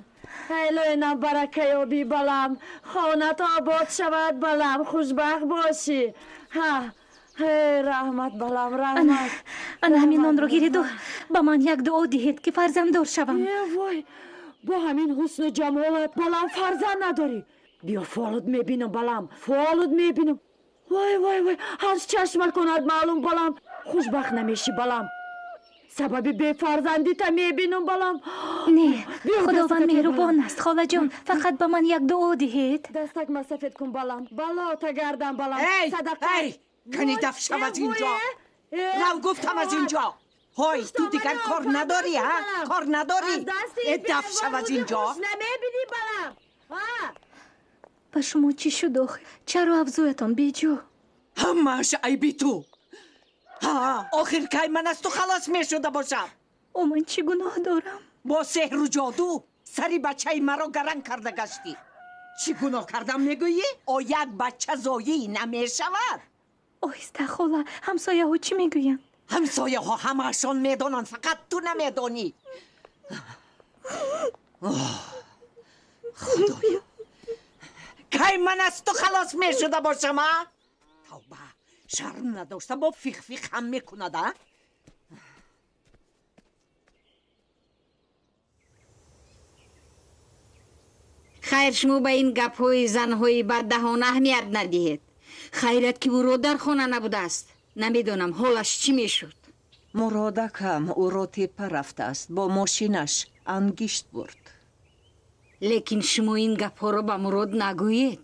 Элоинам барака ёбӣ, балам. Хонат обод шавад, балам. Хушбахт бошӣ. Ҳа, раҳмат, балам, раҳмат. Ана ҳамин нонро гириду ба ман як дуо диҳед, ки фарзанддор шавам. Э вой, бо ҳамин ҳусну ҷамолат, балам, фарзанд надорӣ? Биё, фолут мебинам, балам, фолут мебинам. Вой, вой, вой, ҳар чашма кунад маълум, балам. Хушбахт намешӣ, балам. Сабаби бефарзандита мебинам, балам. Не, Худованд меҳрубон аст, холаҷон. Фақат ба ман як дуо диҳед. Дастак ма сафед кун, балам. Балота гардам, балам. Садақа. Эй, кани даф шав аз инҷо. Рав, гуфтам, аз инҷо. Ҳой, ту дигар кор надорӣ, ҳа? Кор надорӣ? Э, даф шав аз инҷо. Намебинӣ, балам. Ба шумо чӣ шуд охир? Чаро авзоятон беҷо? Ҳамааш айби ту. Ҳа, охир кай ман аз ту халос мешуда бошам? О, ман чӣ гуноҳ дорам? Бо сеҳру ҷоду сари бачаи маро гаранг карда гаштӣ. Чӣ гуноҳ кардам мегӯӣ? О, як бача зоӣ намешавад? Оҳиста, хола, ҳамсояҳо чӣ мегӯянд? Ҳамсояҳо ҳамаашон медонанд, фақат ту намедонӣ. Худоё, кай ман аз ту халос мешуда бошам, а? Тавба, шарм надошта бо фиқ-фиқ ҳам мекунад, а? Хайр, шумо ба ин гапҳои занҳои баддаҳон аҳамият надиҳед. Хайрат, ки Мурод дар хона набудааст. Намедонам, ҳолаш чӣ мешуд. Муродакам ӯро теппа рафтааст, бо мошинаш ангишт бурд. Лекин шумо ин гапҳоро ба Мурод нагӯед.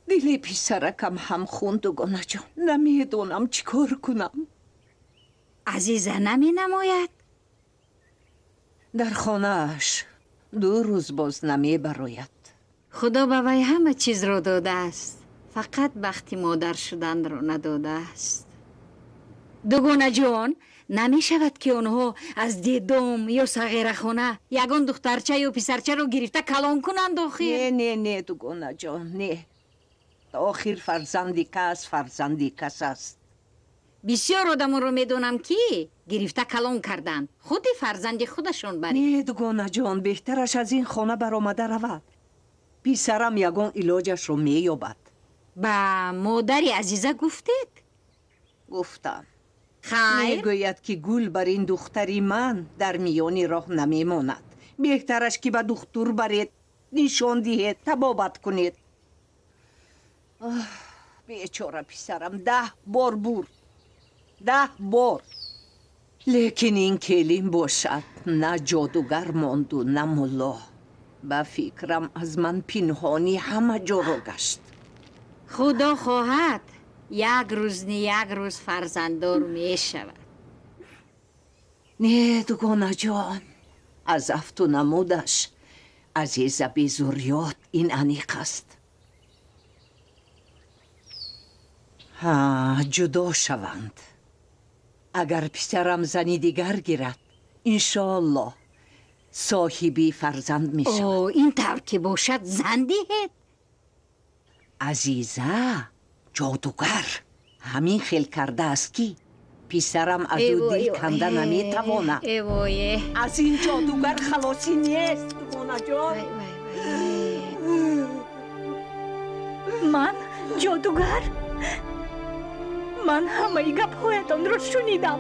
Дили писаракам ҳам хун, дугонаҷон. Намедонам, чӣ кор кунам. Азиза наменамояд? Дар хонааш 2 рӯз боз намебарояд. Худо ба вай ҳама чизро додааст, фақат бахти модар шуданро надодааст. Дугонаҷон, намешавад, ки онҳо аз детдом ё сағирахона ягон духтарча ё писарчаро гирифта калон кунанд охир? Не, не, не, дугонаҷон, не. Охир фарзанди кас фарзанди кас аст. Бисёр одамонро медонам, ки гирифта калон карданд, худи фарзанди худашон баред. Не, дугонаҷон, беҳтараш аз ин хона баромада равад. Писарам ягон илоҷашро меёбад. Ба модари Азиза гуфтед? Гуфтам. Хайр, мегӯяд, ки гул бар ин духтари ман дар миёни роҳ намемонад. Беҳтараш, ки ба духтур баред, нишон диҳед, табобат кунед. Бечора писарам 10 бор бурд, 10 бор. Лекин ин келин бошад, на ҷодугар монду, на мулло. Ба фикрам, аз ман пинҳонӣ ҳама ҷоро гашт. Худо хоҳад, як рӯз не як рӯз фарзанддор мешавад. Не, дугонаҷон, аз афту намудаш Азиза безурёт, ин аниқ аст. Ҳа, ҷудо шаванд. Агар писарам зани дигар гирад, иншоаллоҳ соҳиби фарзанд мешавад. О, ин тавр ки бошад, зан диҳед. Азиза ҷодугар ҳамин хел кардааст, ки писарам аз ӯ дил канда наметавонад. Аз ин ҷодугар халосӣ нест, дугонаҷон. Ман ҷодугар? Ман ҳамаи гапҳоятонро шунидам.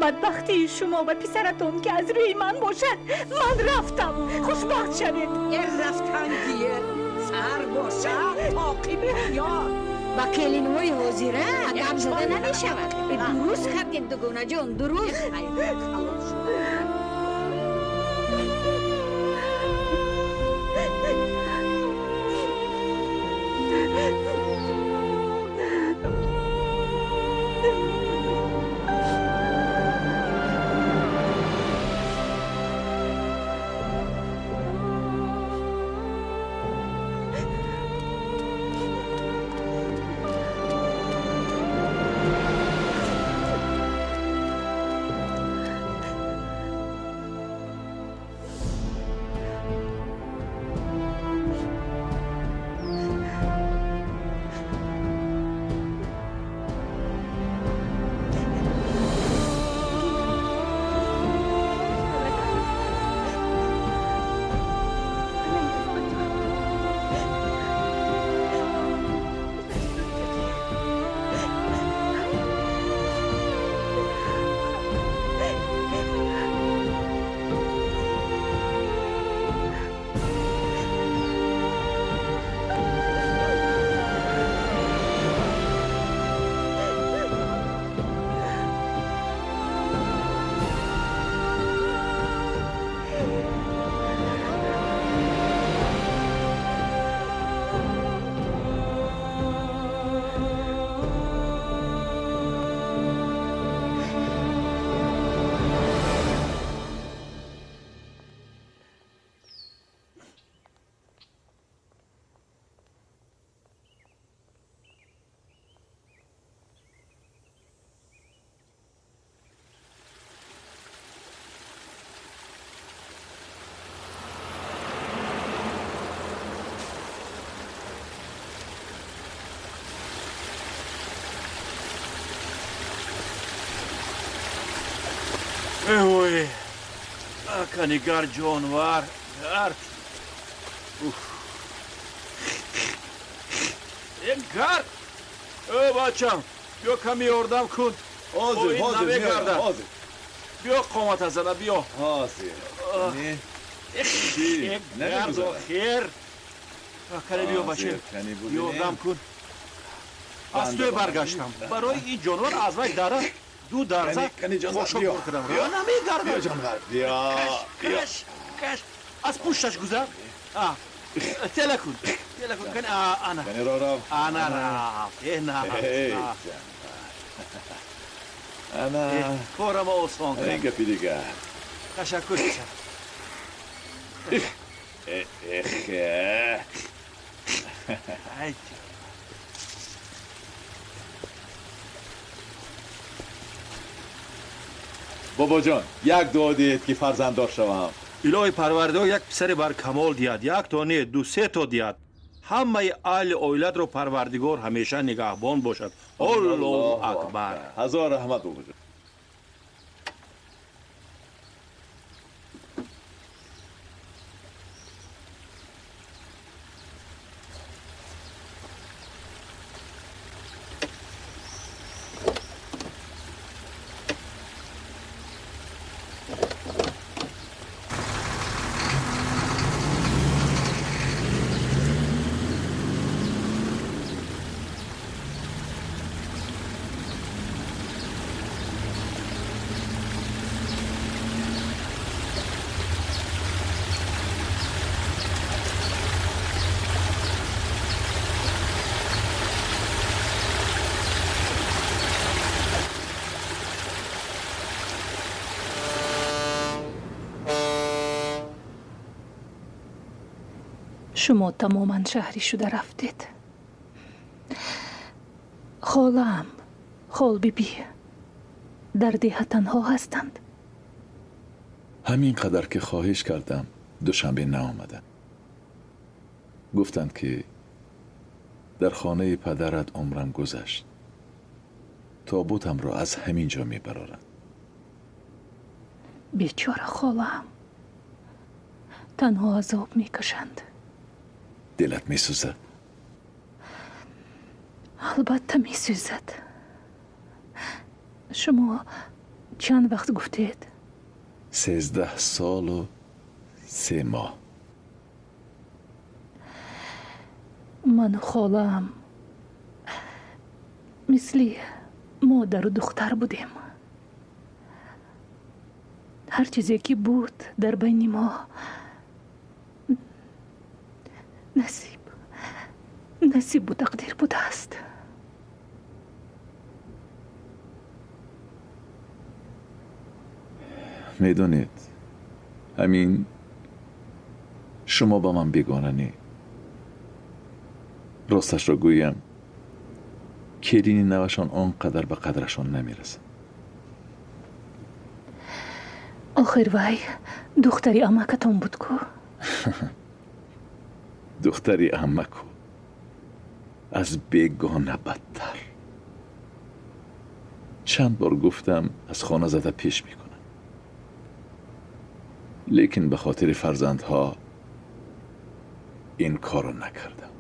Бадбахтии шумо ва писаратон ки аз рӯи ман бошад. Ман рафтам, хушбахт шавед. Э, рафтан гир сар бошад, тоқи биёр. Ба келинҳои ҳозира гап зада намешавад. Дуруст кардед, дугонаҷон, дуруст. Ой, аканигар ҷонвар, гард. Уф. Э, гард! Э, бачам, биё ками ёрдам кун. Ҳозир, ҳозир, меоям, ҳозир. Биё қомата зада, биё. Ҳозир. Не. Чӣ? Гард охир. Кане биё, бача. Ёрдам кун. Аз туе баргаштам. Барои ин ҷонвар аз вай дара ду дарза хошок пур кардам. Намегардам. Биё ҷонвар, биё. Каш, каш. Аз пушташ гузар. Тела кун. Тела кун. Кани ана. Кани ро рав. Ана рафт. Э, на. Ана. Корама осон кард. Ин гапи дигар. Ташаккур, писар. Эх. Ай. Бобоҷон, як дуо диҳед ки фарзанддор шавам. Илоҳи Парвардигор як писаре бар камол диҳад, як то не, ду се то диҳад. Ҳамаи аҳли оилатро Парвардигор ҳамеша нигаҳбон бошад. Аллоҳу акбар. Ҳазор раҳмат, бобоҷон. Шумо тамоман шаҳрӣ шуда рафтед. Холаам, Холбибӣ дар деҳа танҳо ҳастанд. Ҳамин қадар ки хоҳиш кардам, Душанбе наомаданд. Гуфтанд ки дар хонаи падарат умрам гузашт. Тобутамро аз ҳамин ҷо мебароранд. Бечора холаам танҳо азоб мекашанд. Дилат месӯзад? Албатта месӯзад. Шумо чанд вақт гуфтед? 13 солу 3 моҳ. Ману холаам мисли модару духтар будем. Ҳар чизе ки буд дар байни мо насибу тақдир будааст. Медонед, ҳамин шумо ба ман бегона не. Росташро гӯям, келини навашон он қадар ба қадрашон намерасад. Охир вай духтари амакатон буд ку? Духтари амаку аз бегона бадтар. Чанд бор гуфтам аз хона зада пеш мекунам, лекин ба хотири фарзандҳо ин корро накардам.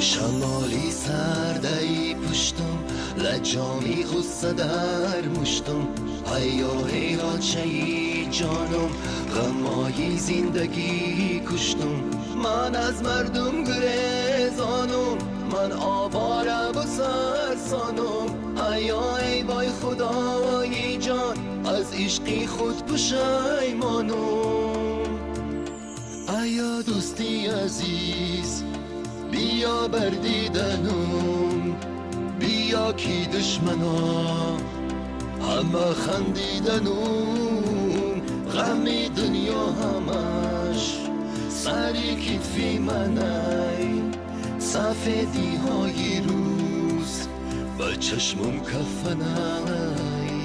شمالی سردی پشتم، لجامی غصه در مشتم، هیا هیراچه‌ی جانم، غمای زندگی کشتم. من از مردم گریزانم، من آواره و سرسانم، هیا ای وای خدای جان، از عشقی خود پشیمانم. ایا دوستی عزیز بیا بر دیدنم، بیا کی دشمنا همه خندیدنم، غم دنیا همش سری کتفی منای، سفیدی های روز با چشمم کفنای.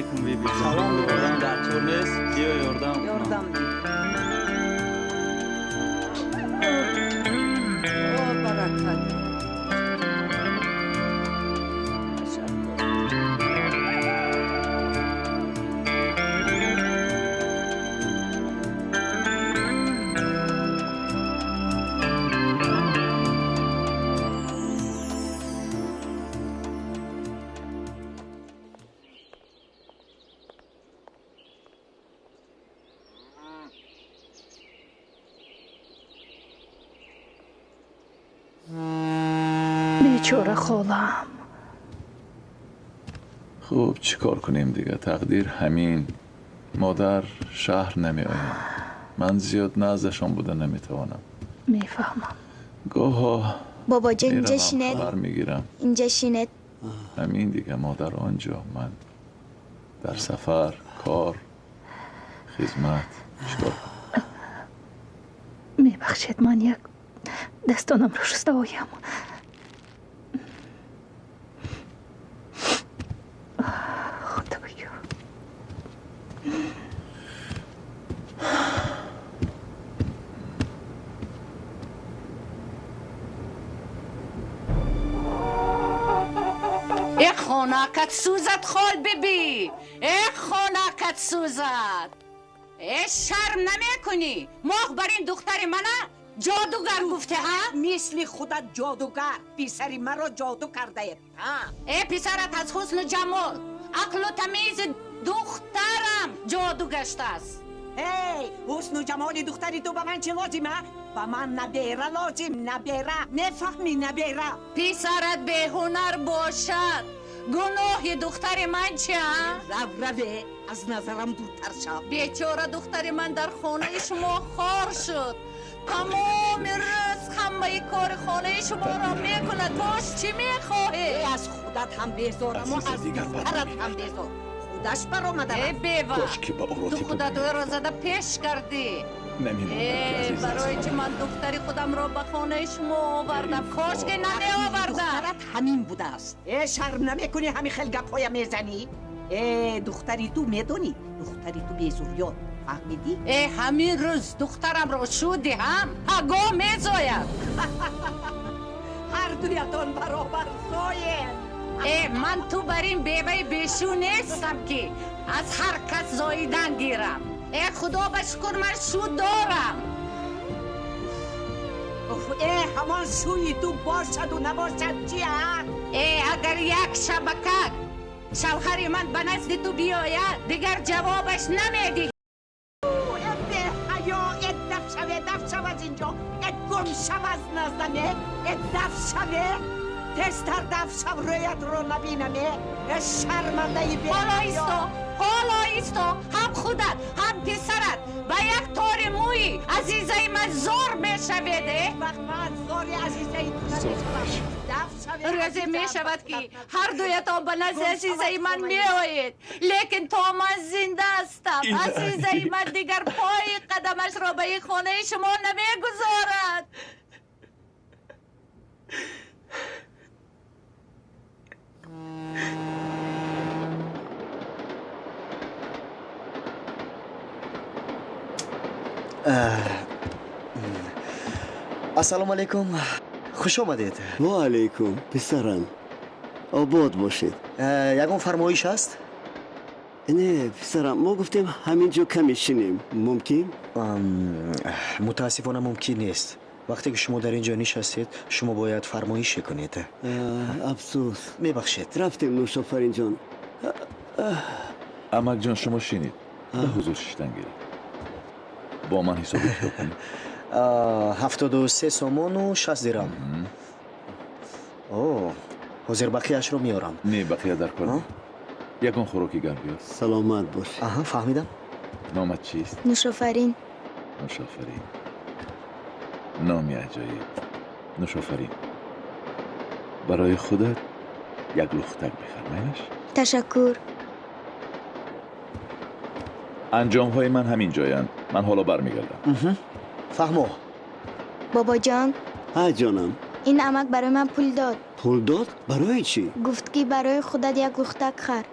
Алейкум, биби. Салом. Ёрдам дар кор нест, биё ёрдам. Ёрдам ди. О, баракат. Бечора холам. Хуб, чӣ кор кунем дига? Тақдир ҳамин. Модар шаҳр намеояд. Ман зиёд наздашон буда наметавонам. Мефаҳмам. Гоҳо бобоҷон, инҷа меравам, шинед. хабар мегирам. Инҷа шинед. Ҳамин дига, модар онҷо, ман дар сафар, кор, хизмат. Чӣ кор кунам? Мебахшед, ман як дастонамро шуста оям. Худоё. Э, хонакат сӯзад, хол биби! Э, хонакат сӯзад! Э, шарм намекунӣ? Моҳ бар ин духтари мана ҷодугар гуфте, ҳа? Мисли худат ҷодугар. Писари маро ҷоду кардаед, ҳа? Э, писарат аз ҳусну ҷамол, ақлу тамизи духтарам ҷоду гаштааст. Эй, ҳусну ҷамоли духтари ту ба ман чӣ лозим, а? Ба ман набера лозим, набера. Мефаҳмӣ, набера? Писарат беҳунар бошад, гуноҳи духтари ман чи, а? Рав, раве, аз назарам дуртар шав. Бечора духтари ман дар хонаи шумо хор шуд. Тамоми рӯз ҳамаи кори хонаи шуморо мекунад. Боз чӣ мехоҳед? Э, аз худат ҳам безораму, аз духтарат ҳам безор. Худаш баромада. Э, бева, Кош ки ба ту худат ӯро зада пеш кардӣ. Намемондам ки Э, азиз барои чӣ ман духтари худамро ба хонаи шумо овардам? Кош ки намеовардам. Духтарат ҳамин будааст. Э, шарм намекунӣ, ҳамин хел гапҳоя мезанӣ? Э, духтари ту медонӣ, духтари ту безурёт, фаҳмидӣ? Э, ҳамин рӯз духтарамро шуди ҳам ҳаго мезояд. Ҳар дуятон баробар зоед. Э, ман ту бар ин беваи бешу нестам, ки аз ҳар кас зоидан гирам. Э, худо ба шукр, ман шу дорам. Э, ҳамон шӯи ту бошаду набошад чи, а? Э, агар як шабакак шавҳари ман ба назди ту биёяд, дигар ҷавобаш намедиҳӣ. Э, беҳаё, э, даф шаве, даф шав аз инҷо. Э, гум шав аз наздам, э, э, даф шаве, тезтар даф шав, рӯятро набинам, э, э, шармандаи Ҳоло беҳаё. исто, ҳоло исто, ҳам худат, ҳам писарат ба як тори мӯи азизаи ман зор мешавед, э? Вақт ман зори азизаи ту намешавам. Даф шаве, Рӯзе азизам, мешавад, ки ба худат ҳар дуятон ба назди азизаи ман меоед, лекин то ман зинда ҳастам, азизаи ман дигар пои қадамашро ба ин хонаи шумо намегузорад. Ассалому алайкум, хуш омадед. Ва алайкум, писарам, обод бошед. Ягон фармоиш ҳаст? Не, писарам, мо гуфтем ҳамин ҷо каме шинем, мумкин? Мутаассифона, мумкин нест. Вақте ки шумо дар ин ҷо нишастед, шумо бояд фармоише кунед. Афсӯс. Мебахшед. Рафтем, Нӯшофаринҷон. Амакҷон, шумо шинед, ба ҳузур шиштан гиред, бо ман ҳисоби китоб кунед. 73 сомону 60 дирам. О, ҳозир бақияшро меорам. Не, бақия дар кор. Ягон хӯроки гарм биёр. Саломат бош. Аҳа, фаҳмидам. Номат чист? Нӯшофарин. Нӯшофарин, номи аҷоиб. Нӯшофарин, барои худат як лухтак бихар, майлаш? Ташаккур. Анҷомҳои ман ҳамин ҷоянд, ман ҳоло бармегардам. Фаҳмо. Бобоҷон. Ҳа, ҷонам. Ин амак барои ман пул дод. Пул дод? Барои чӣ? Гуфт, ки барои худат як лухтак хар.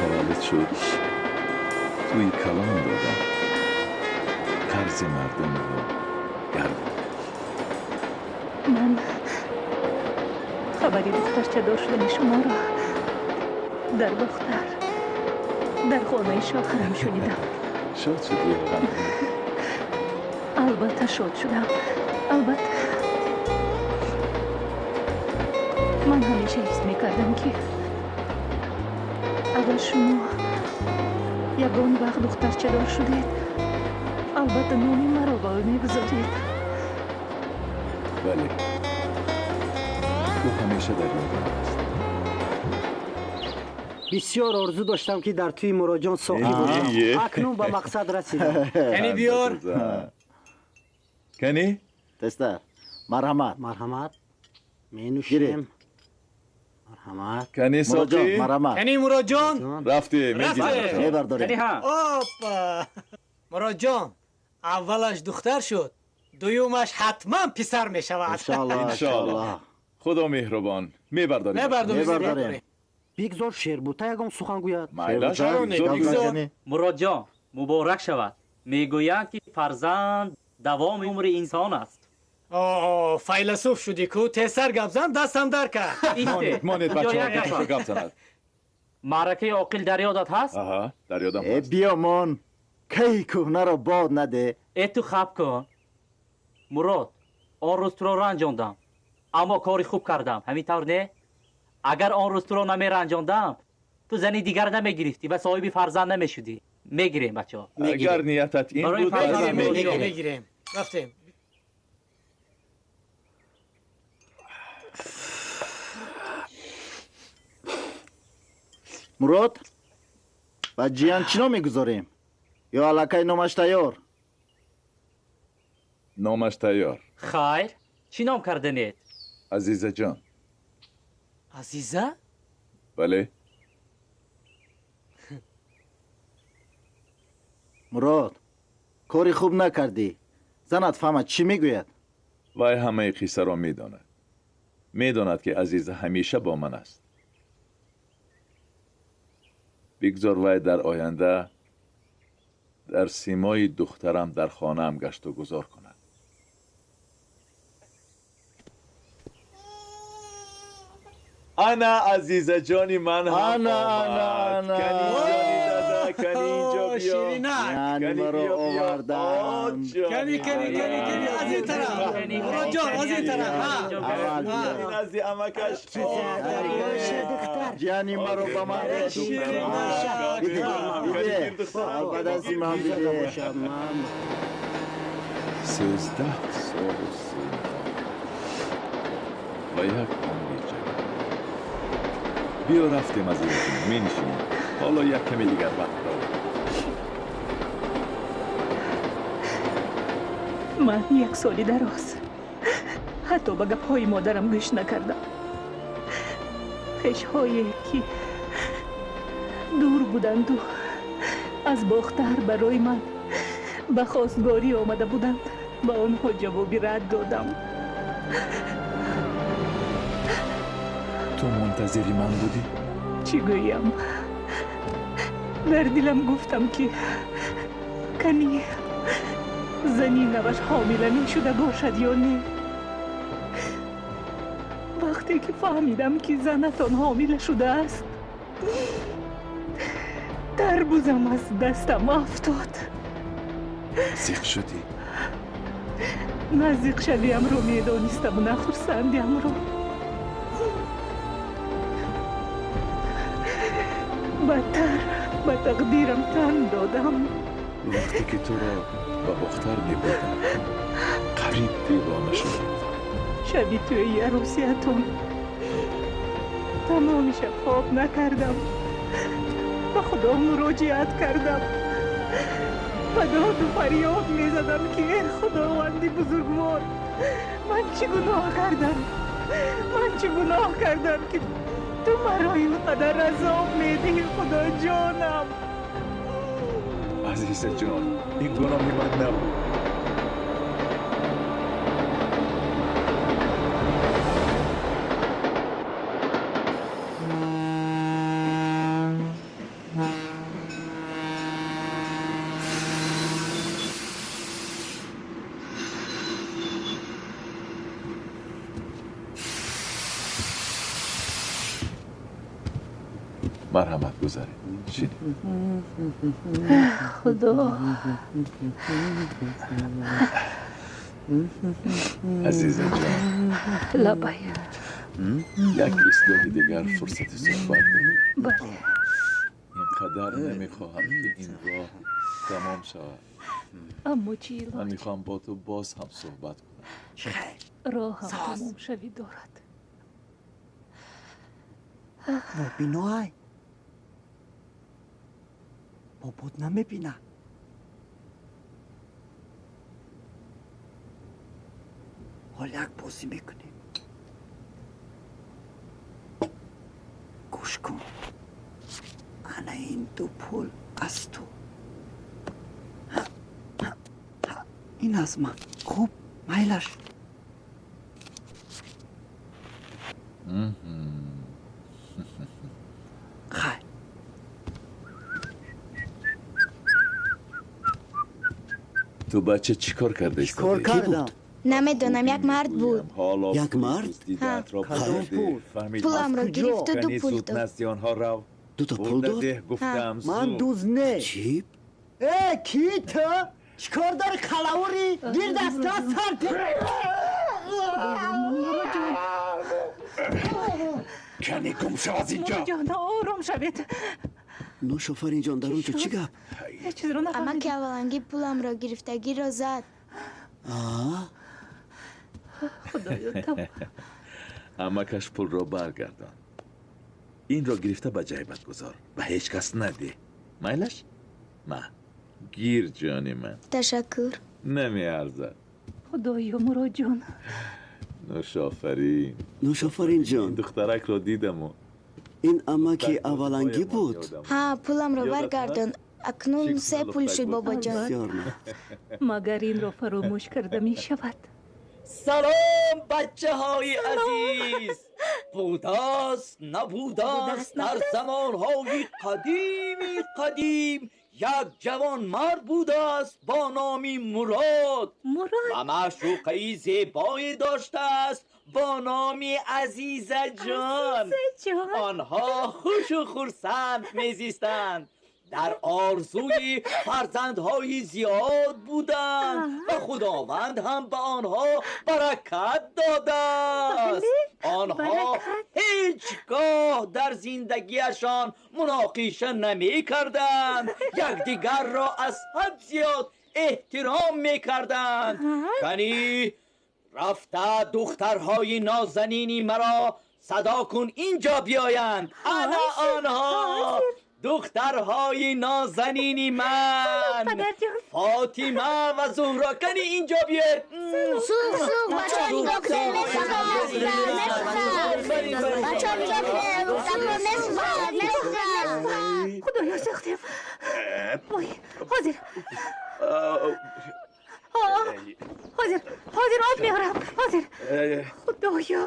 Таваллуд шуд, тӯи калон додам, қарзи мардумро гардондам. Ман хабари духтарчадор шудани шуморо дар Бохтар, дар хонаи шавҳарам шунидам. Шод шудӣ? Албатта шод шудам, албатта. Ман ҳамеша ҳис мекардам, ки агар шумо ягон вақт духтарчадор шудед, албатта номи маро ба ӯ мегузоред. Бале, ӯ ҳамеша дар ёдам аст. Бисёр орзу доштам, ки дар тӯи Муроҷон соқӣ бошам. Акнун ба мақсад расидам. Кани биёр. Кани? Тезтар, марҳамат. Марҳамат, менӯшем. Марҳамат. Кани соқӣ? Марҳамат. Кани, Муроҷон. Рафтем, мегирем. Мебардорем. Опа, Муроҷон, аввалаш духтар шуд, дуюмаш ҳатман писар мешавад. Иншоаллоҳ. Худо меҳрубон. Мебардорем. Мебардорем. Бигзор Шербута ягон сухан гӯяд. Муроҷон, муборак шавад. Мегӯянд, ки фарзанд давоми умри инсон аст. О, файласуф шудӣ ку, тезтар гап зан, дастам дар кард. Монед, бачаҳо, гап занад. Маъракаи оқил дар ёдат ҳаст? Аҳа, дар ёдам ҳаст. Биё, мон, кайи кӯҳнаро бод наде. Э, ту хаб кун. Мурод, он рӯз туро ранҷондам, аммо кори хуб кардам, ҳамин тавр не? Агар он рӯз туро намеранҷондам, ту зани дигар намегирифтӣ ва соҳиби фарзанд намешудӣ. Мегирем, бачаҳо. Агар ниятат ин буд, мегирем. Рафтем. Мурод, ба ҷиян чӣ ном мегузорем? Ё аллакай номаш тайёр? Номаш тайёр. Хайр, чӣ ном карданед? Азизаҷон. Азиза? Бале. Мурод, кори хуб накардӣ. Занат фаҳмад, чӣ мегӯяд? Вай ҳамаи қиссаро медонад. Медонад, ки Азиза ҳамеша бо ман аст. Бигзор вай дар оянда дар симои духтарам дар хонаам гашту гузор кунад. Ана Азизаҷони ман ҳам омад. Кани ҷони дада, кани инҷо биё. Яъне маро оварданд. Кани, кани, кани, кани, аз ин тараф. Муроҷон, аз ин тараф. Назди амакаш. Ҷани маро ба ман. Ба дасти ман биде. 13 солу 3 моҳ ва як умри ҷавон. Биё, рафтем, азизҷон, менишинем. Ҳоло як каме дигар вақт дорем. Ман як соли дароз ҳатто ба гапҳои модарам гӯш накардам. Хешҳое, ки дур буданду аз Бохтар барои ман ба хостгорӣ омада буданд, ба онҳо ҷавоби рад додам. Ту мунтазири ман будӣ? Чӣ гӯям? Дар дилам гуфтам, ки кани зани наваш ҳомила мешуда бошад ё не. Вақте ки фаҳмидам, ки занатон ҳомила шудааст, тарбузам аз дастам афтод. Зиқ шудӣ? На зиқшавиамро медонистаму, на хурсандиамро. Бадтар ба тақдирам тан додам. Вақте ки туро ба Бохтар мебурдам, қариб девона шудам. Шаби тӯи арӯсиятон тамоми шаб хоб накардам. Ба Худо муроҷиат кардам. Ба доду фарёд мезадам, ки э Худованди бузургвор, ман чӣ гуноҳ кардам? Ман чӣ гуноҳ кардам, ки ту маро ин қадар азоб медиҳӣ, Худоҷонам? Азизаҷон, ин гуноҳи ман набуд. Марҳамат, гузаред, шинед. Худо. Азизаҷон. Лабай. Як истгоҳи дигар фурсати суҳбат дорем. Бале. Инқадар намехоҳам, ки ин роҳ тамом шавад. Аммо чӣ илоҷ? Ман мехоҳам бо ту боз ҳам суҳбат кунам. Роҳам тамом шавӣ дорад. Нобиноай, бобот намебина. Ҳол як бозӣ мекунем. Гӯш кун, ана ин ду пул аз ту, ин аз ман. Хуб, майлаш? Хай. Ту, бача, чӣ кор карда? Чӣ кор кардам? Намедонам, як мард буд. Як мард? Пуламро гирифту ду пул дод. Назди онҳо рав. Дута пул дод? Гуфтам. Ман дуз не. Чӣ? Э, ки ту? Чӣ кор дори, қалавури? Гир даста сар. Кани гум шав аз инҷо. Муроҷон, ором шавед. Нӯшофаринҷон, дар он ҷо чӣ гап? Ҳеҷ чизро нафаҳмидам. Амаки аввалангӣ пуламро гирифтагиро зад. Худоё, тавба. Амакаш пулро баргардон. Инро гирифта ба ҷайбат гузор, ба ҳеҷ кас надеҳ. Майлаш? Ма, гир, ҷони ман. Ташаккур. Намеарзад. Худоё, Муроҷон. Нӯшофарин. Нӯшофаринҷон. Ин духтаракро дидаму ин амаки аввалангӣ буд? Ҳа, пуламро баргардон. Акнун се пул шуд, бобоҷон. Магар инро фаромӯш карда мешавад? Салом, бачаҳои азиз! Будааст, набудааст, дар замонҳои қадими қадим як ҷавонмард будааст бо номи Мурод ва маъшуқаи зебое доштааст бо номи Азизаҷон. Онҳо хушу хурсанд мезистанд, дар орзуи фарзандҳои зиёд буданд ва худованд ҳам ба онҳо баракат додааст. Онҳо ҳеҷ гоҳ дар зиндагиашон муноқиша намекарданд, якдигарро аз ҳад зиёд эҳтиром мекарданд. Кани, рафта духтарҳои нозанини маро садо кун, инҷо биёянд. Ана онҳо, духтарҳои нозанини ман, Фотима ва Зуҳро, кани инҷо биёед. Сух, сух, бачаҳо, нигоҳ кунед, бачаҳо, нигоҳ кунед, духтарро месӯзад, месӯзад. Худоё, сӯхтем. Вой, ҳозир, ҳозир, ҳозир об меорам, ҳозир. Худоё.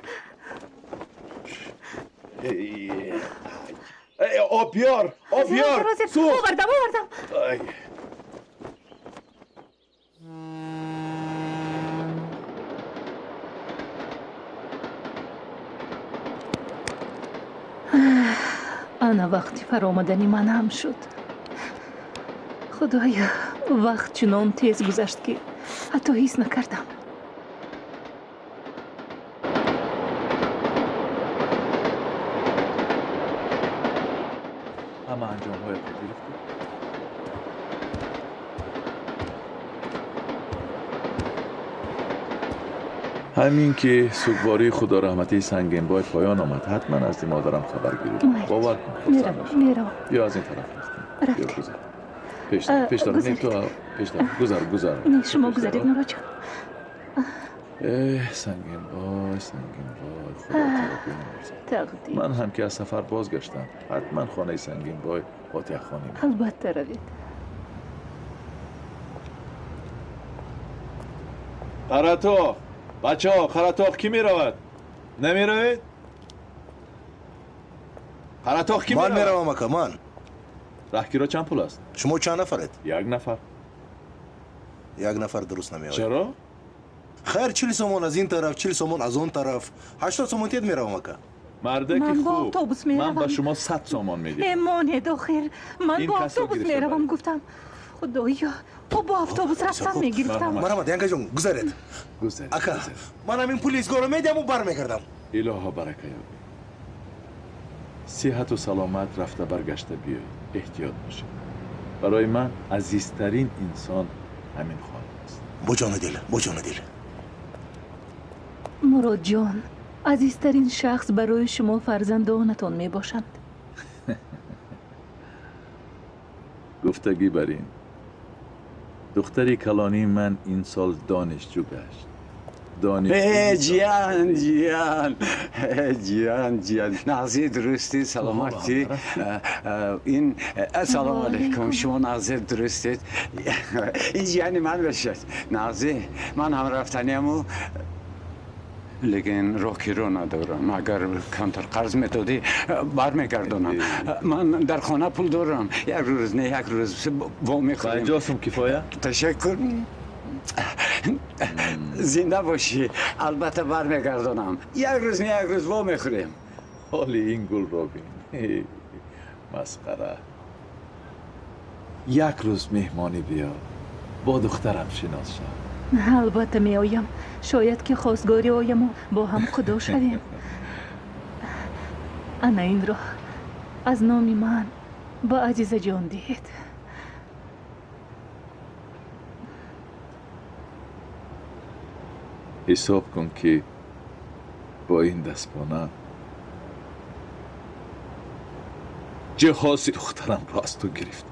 Об биёр, об биёр. Овардам, овардам. Ана вақти фаромадани ман ҳам шуд. Худоё, вақт чунон тез гузашт, ки ҳатто ҳис накардам. Ҳама анҷомҳоятро гирифтӣ? Ҳамин ки сӯгвории худораҳматии Сангинбой поён омад, ҳатман назди модарам хабар гирифт. Бовар кун, хурсанд мешавам. Биё, аз ин тараф рафтем. Биё, гузар. Пештар, не, ту пештар. Гузар, гузар. Не, шумо гузаред, Муроҷон. Эҳ, Сангинбой, Сангинбой, худо туро биёмурзад. Тақдир. Ман ҳам ки аз сафар бозгаштам, ҳатман хонаи Сангинбой фотиҳахонӣ мекунам. Албатта, равед. Қаратоқ, бачаҳо, Қаратоқ кӣ меравад? Намеравед? Қаратоқ кӣ Ман меравад? меравам, ака, ман. Раҳкиро чанд пул аст? Шумо чанд нафаред? Як нафар. Як нафар дуруст намеояд. Чаро? Хайр, 40 сомон аз ин тараф, 40 сомон аз он тараф, 80 сомон тед, меравам, ака. Мардаки Ман бо хуб, автобус ман ба меравам. шумо 100 сомон медиҳам. Монед охир, ман Ин бо касро автобус гирифта меравам баред. гуфтам. Худоё, о бо автобус рафтан мегирифтам. Марҳамат, янгаҷон, гузаред. Гузаред. Ака, ман ҳамин пули изгоҳро медиҳаму бармегардам. Илоҳо барака ёбед. Сиҳату саломат рафта баргашта биёед. Эҳтиёт бошед. Барои ман азизтарин инсон ҳамин хонум аст. Бо ҷону дил, бо ҷону дил. Муродҷон, азизтарин шахс барои шумо фарзандонатон мебошанд. Гуфтагӣ бар ин, духтари калонии ман ин сол донишҷӯ гашт. Ҷиян, ҷиян, ҷиян, ҷиян, нағзи, дурустӣ, саломатӣ. Ин, ассалому алайкум, шумо нағзи, дурустед? Ин ҷияни ман бошад. Нағзи, ман ҳам рафтанияму, лекин роҳкиро надорам. Агар камтар қарз медодӣ, бармегардонам. Ман дар хона пул дорам. Як рӯз не, як рӯз во мехӯрем. 50 сум кифоя? Ташаккур. Зинда бошӣ. Албатта бармегардонам. Як рӯз не, як рӯз во мехӯрем. Ҳоли ин гулро бин. Масхара. Як рӯз меҳмонӣ биё, бо духтарам шинос шав. Албатта меоям. Шояд ки хостгорӣ ояму бо ҳам худо шавем. Ана инро аз номи ман ба Азизаҷон диҳед. Ҳисоб кун, ки бо ин дастпона ҷиҳози духтарамро аз ту гирифтам.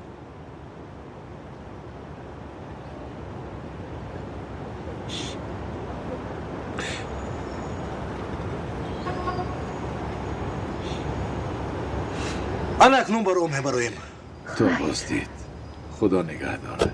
Ана акнун ба роҳ мебароем. То боздид, Худо нигаҳ дорад.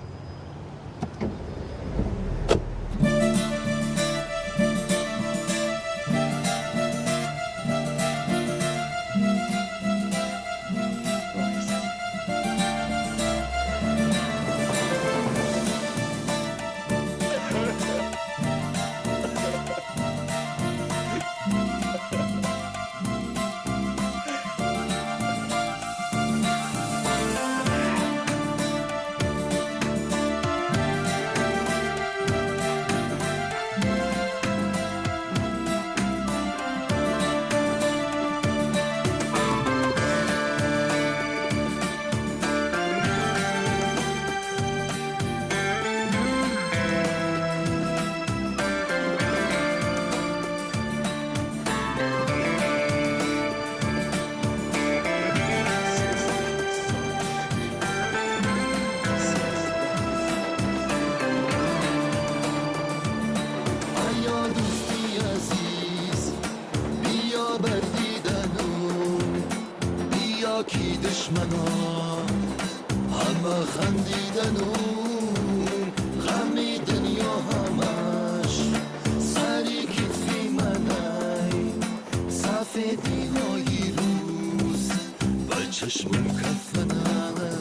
Aya дӯсти азиз, биё бар дидану, биё ки душмано ҳама хандидану, ғами дунё ҳамаш сари китфи манай, сафедиҳои рӯз ба чашмам кафанай.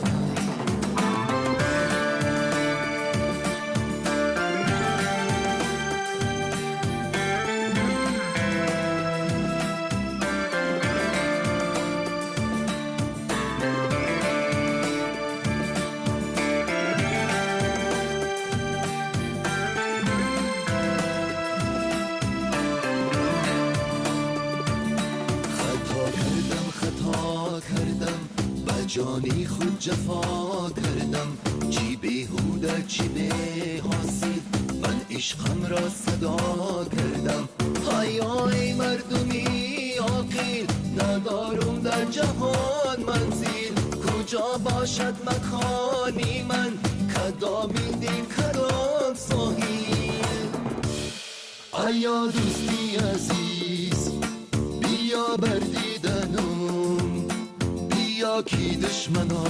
Хато кардам, хато кардам, ба ҷони худ ҷафо кардам. Чӣ беҳуда, чӣ беҳосил, ман ишқамро садо кардам. Ҳаёи мардуми оқил, надорум дар ҷаҳон манзил. Куҷо бошад макони ман, кадомин дил, кадом соҳил? Ая дӯсти азиз, биё бар диданум, биё ки душмано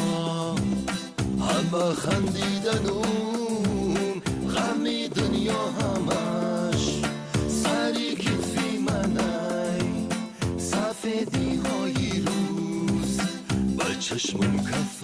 ҳама хандидану, ғами дунё ҳамаш сари китфи манай, сафедиҳои рӯз ба чашмам каф.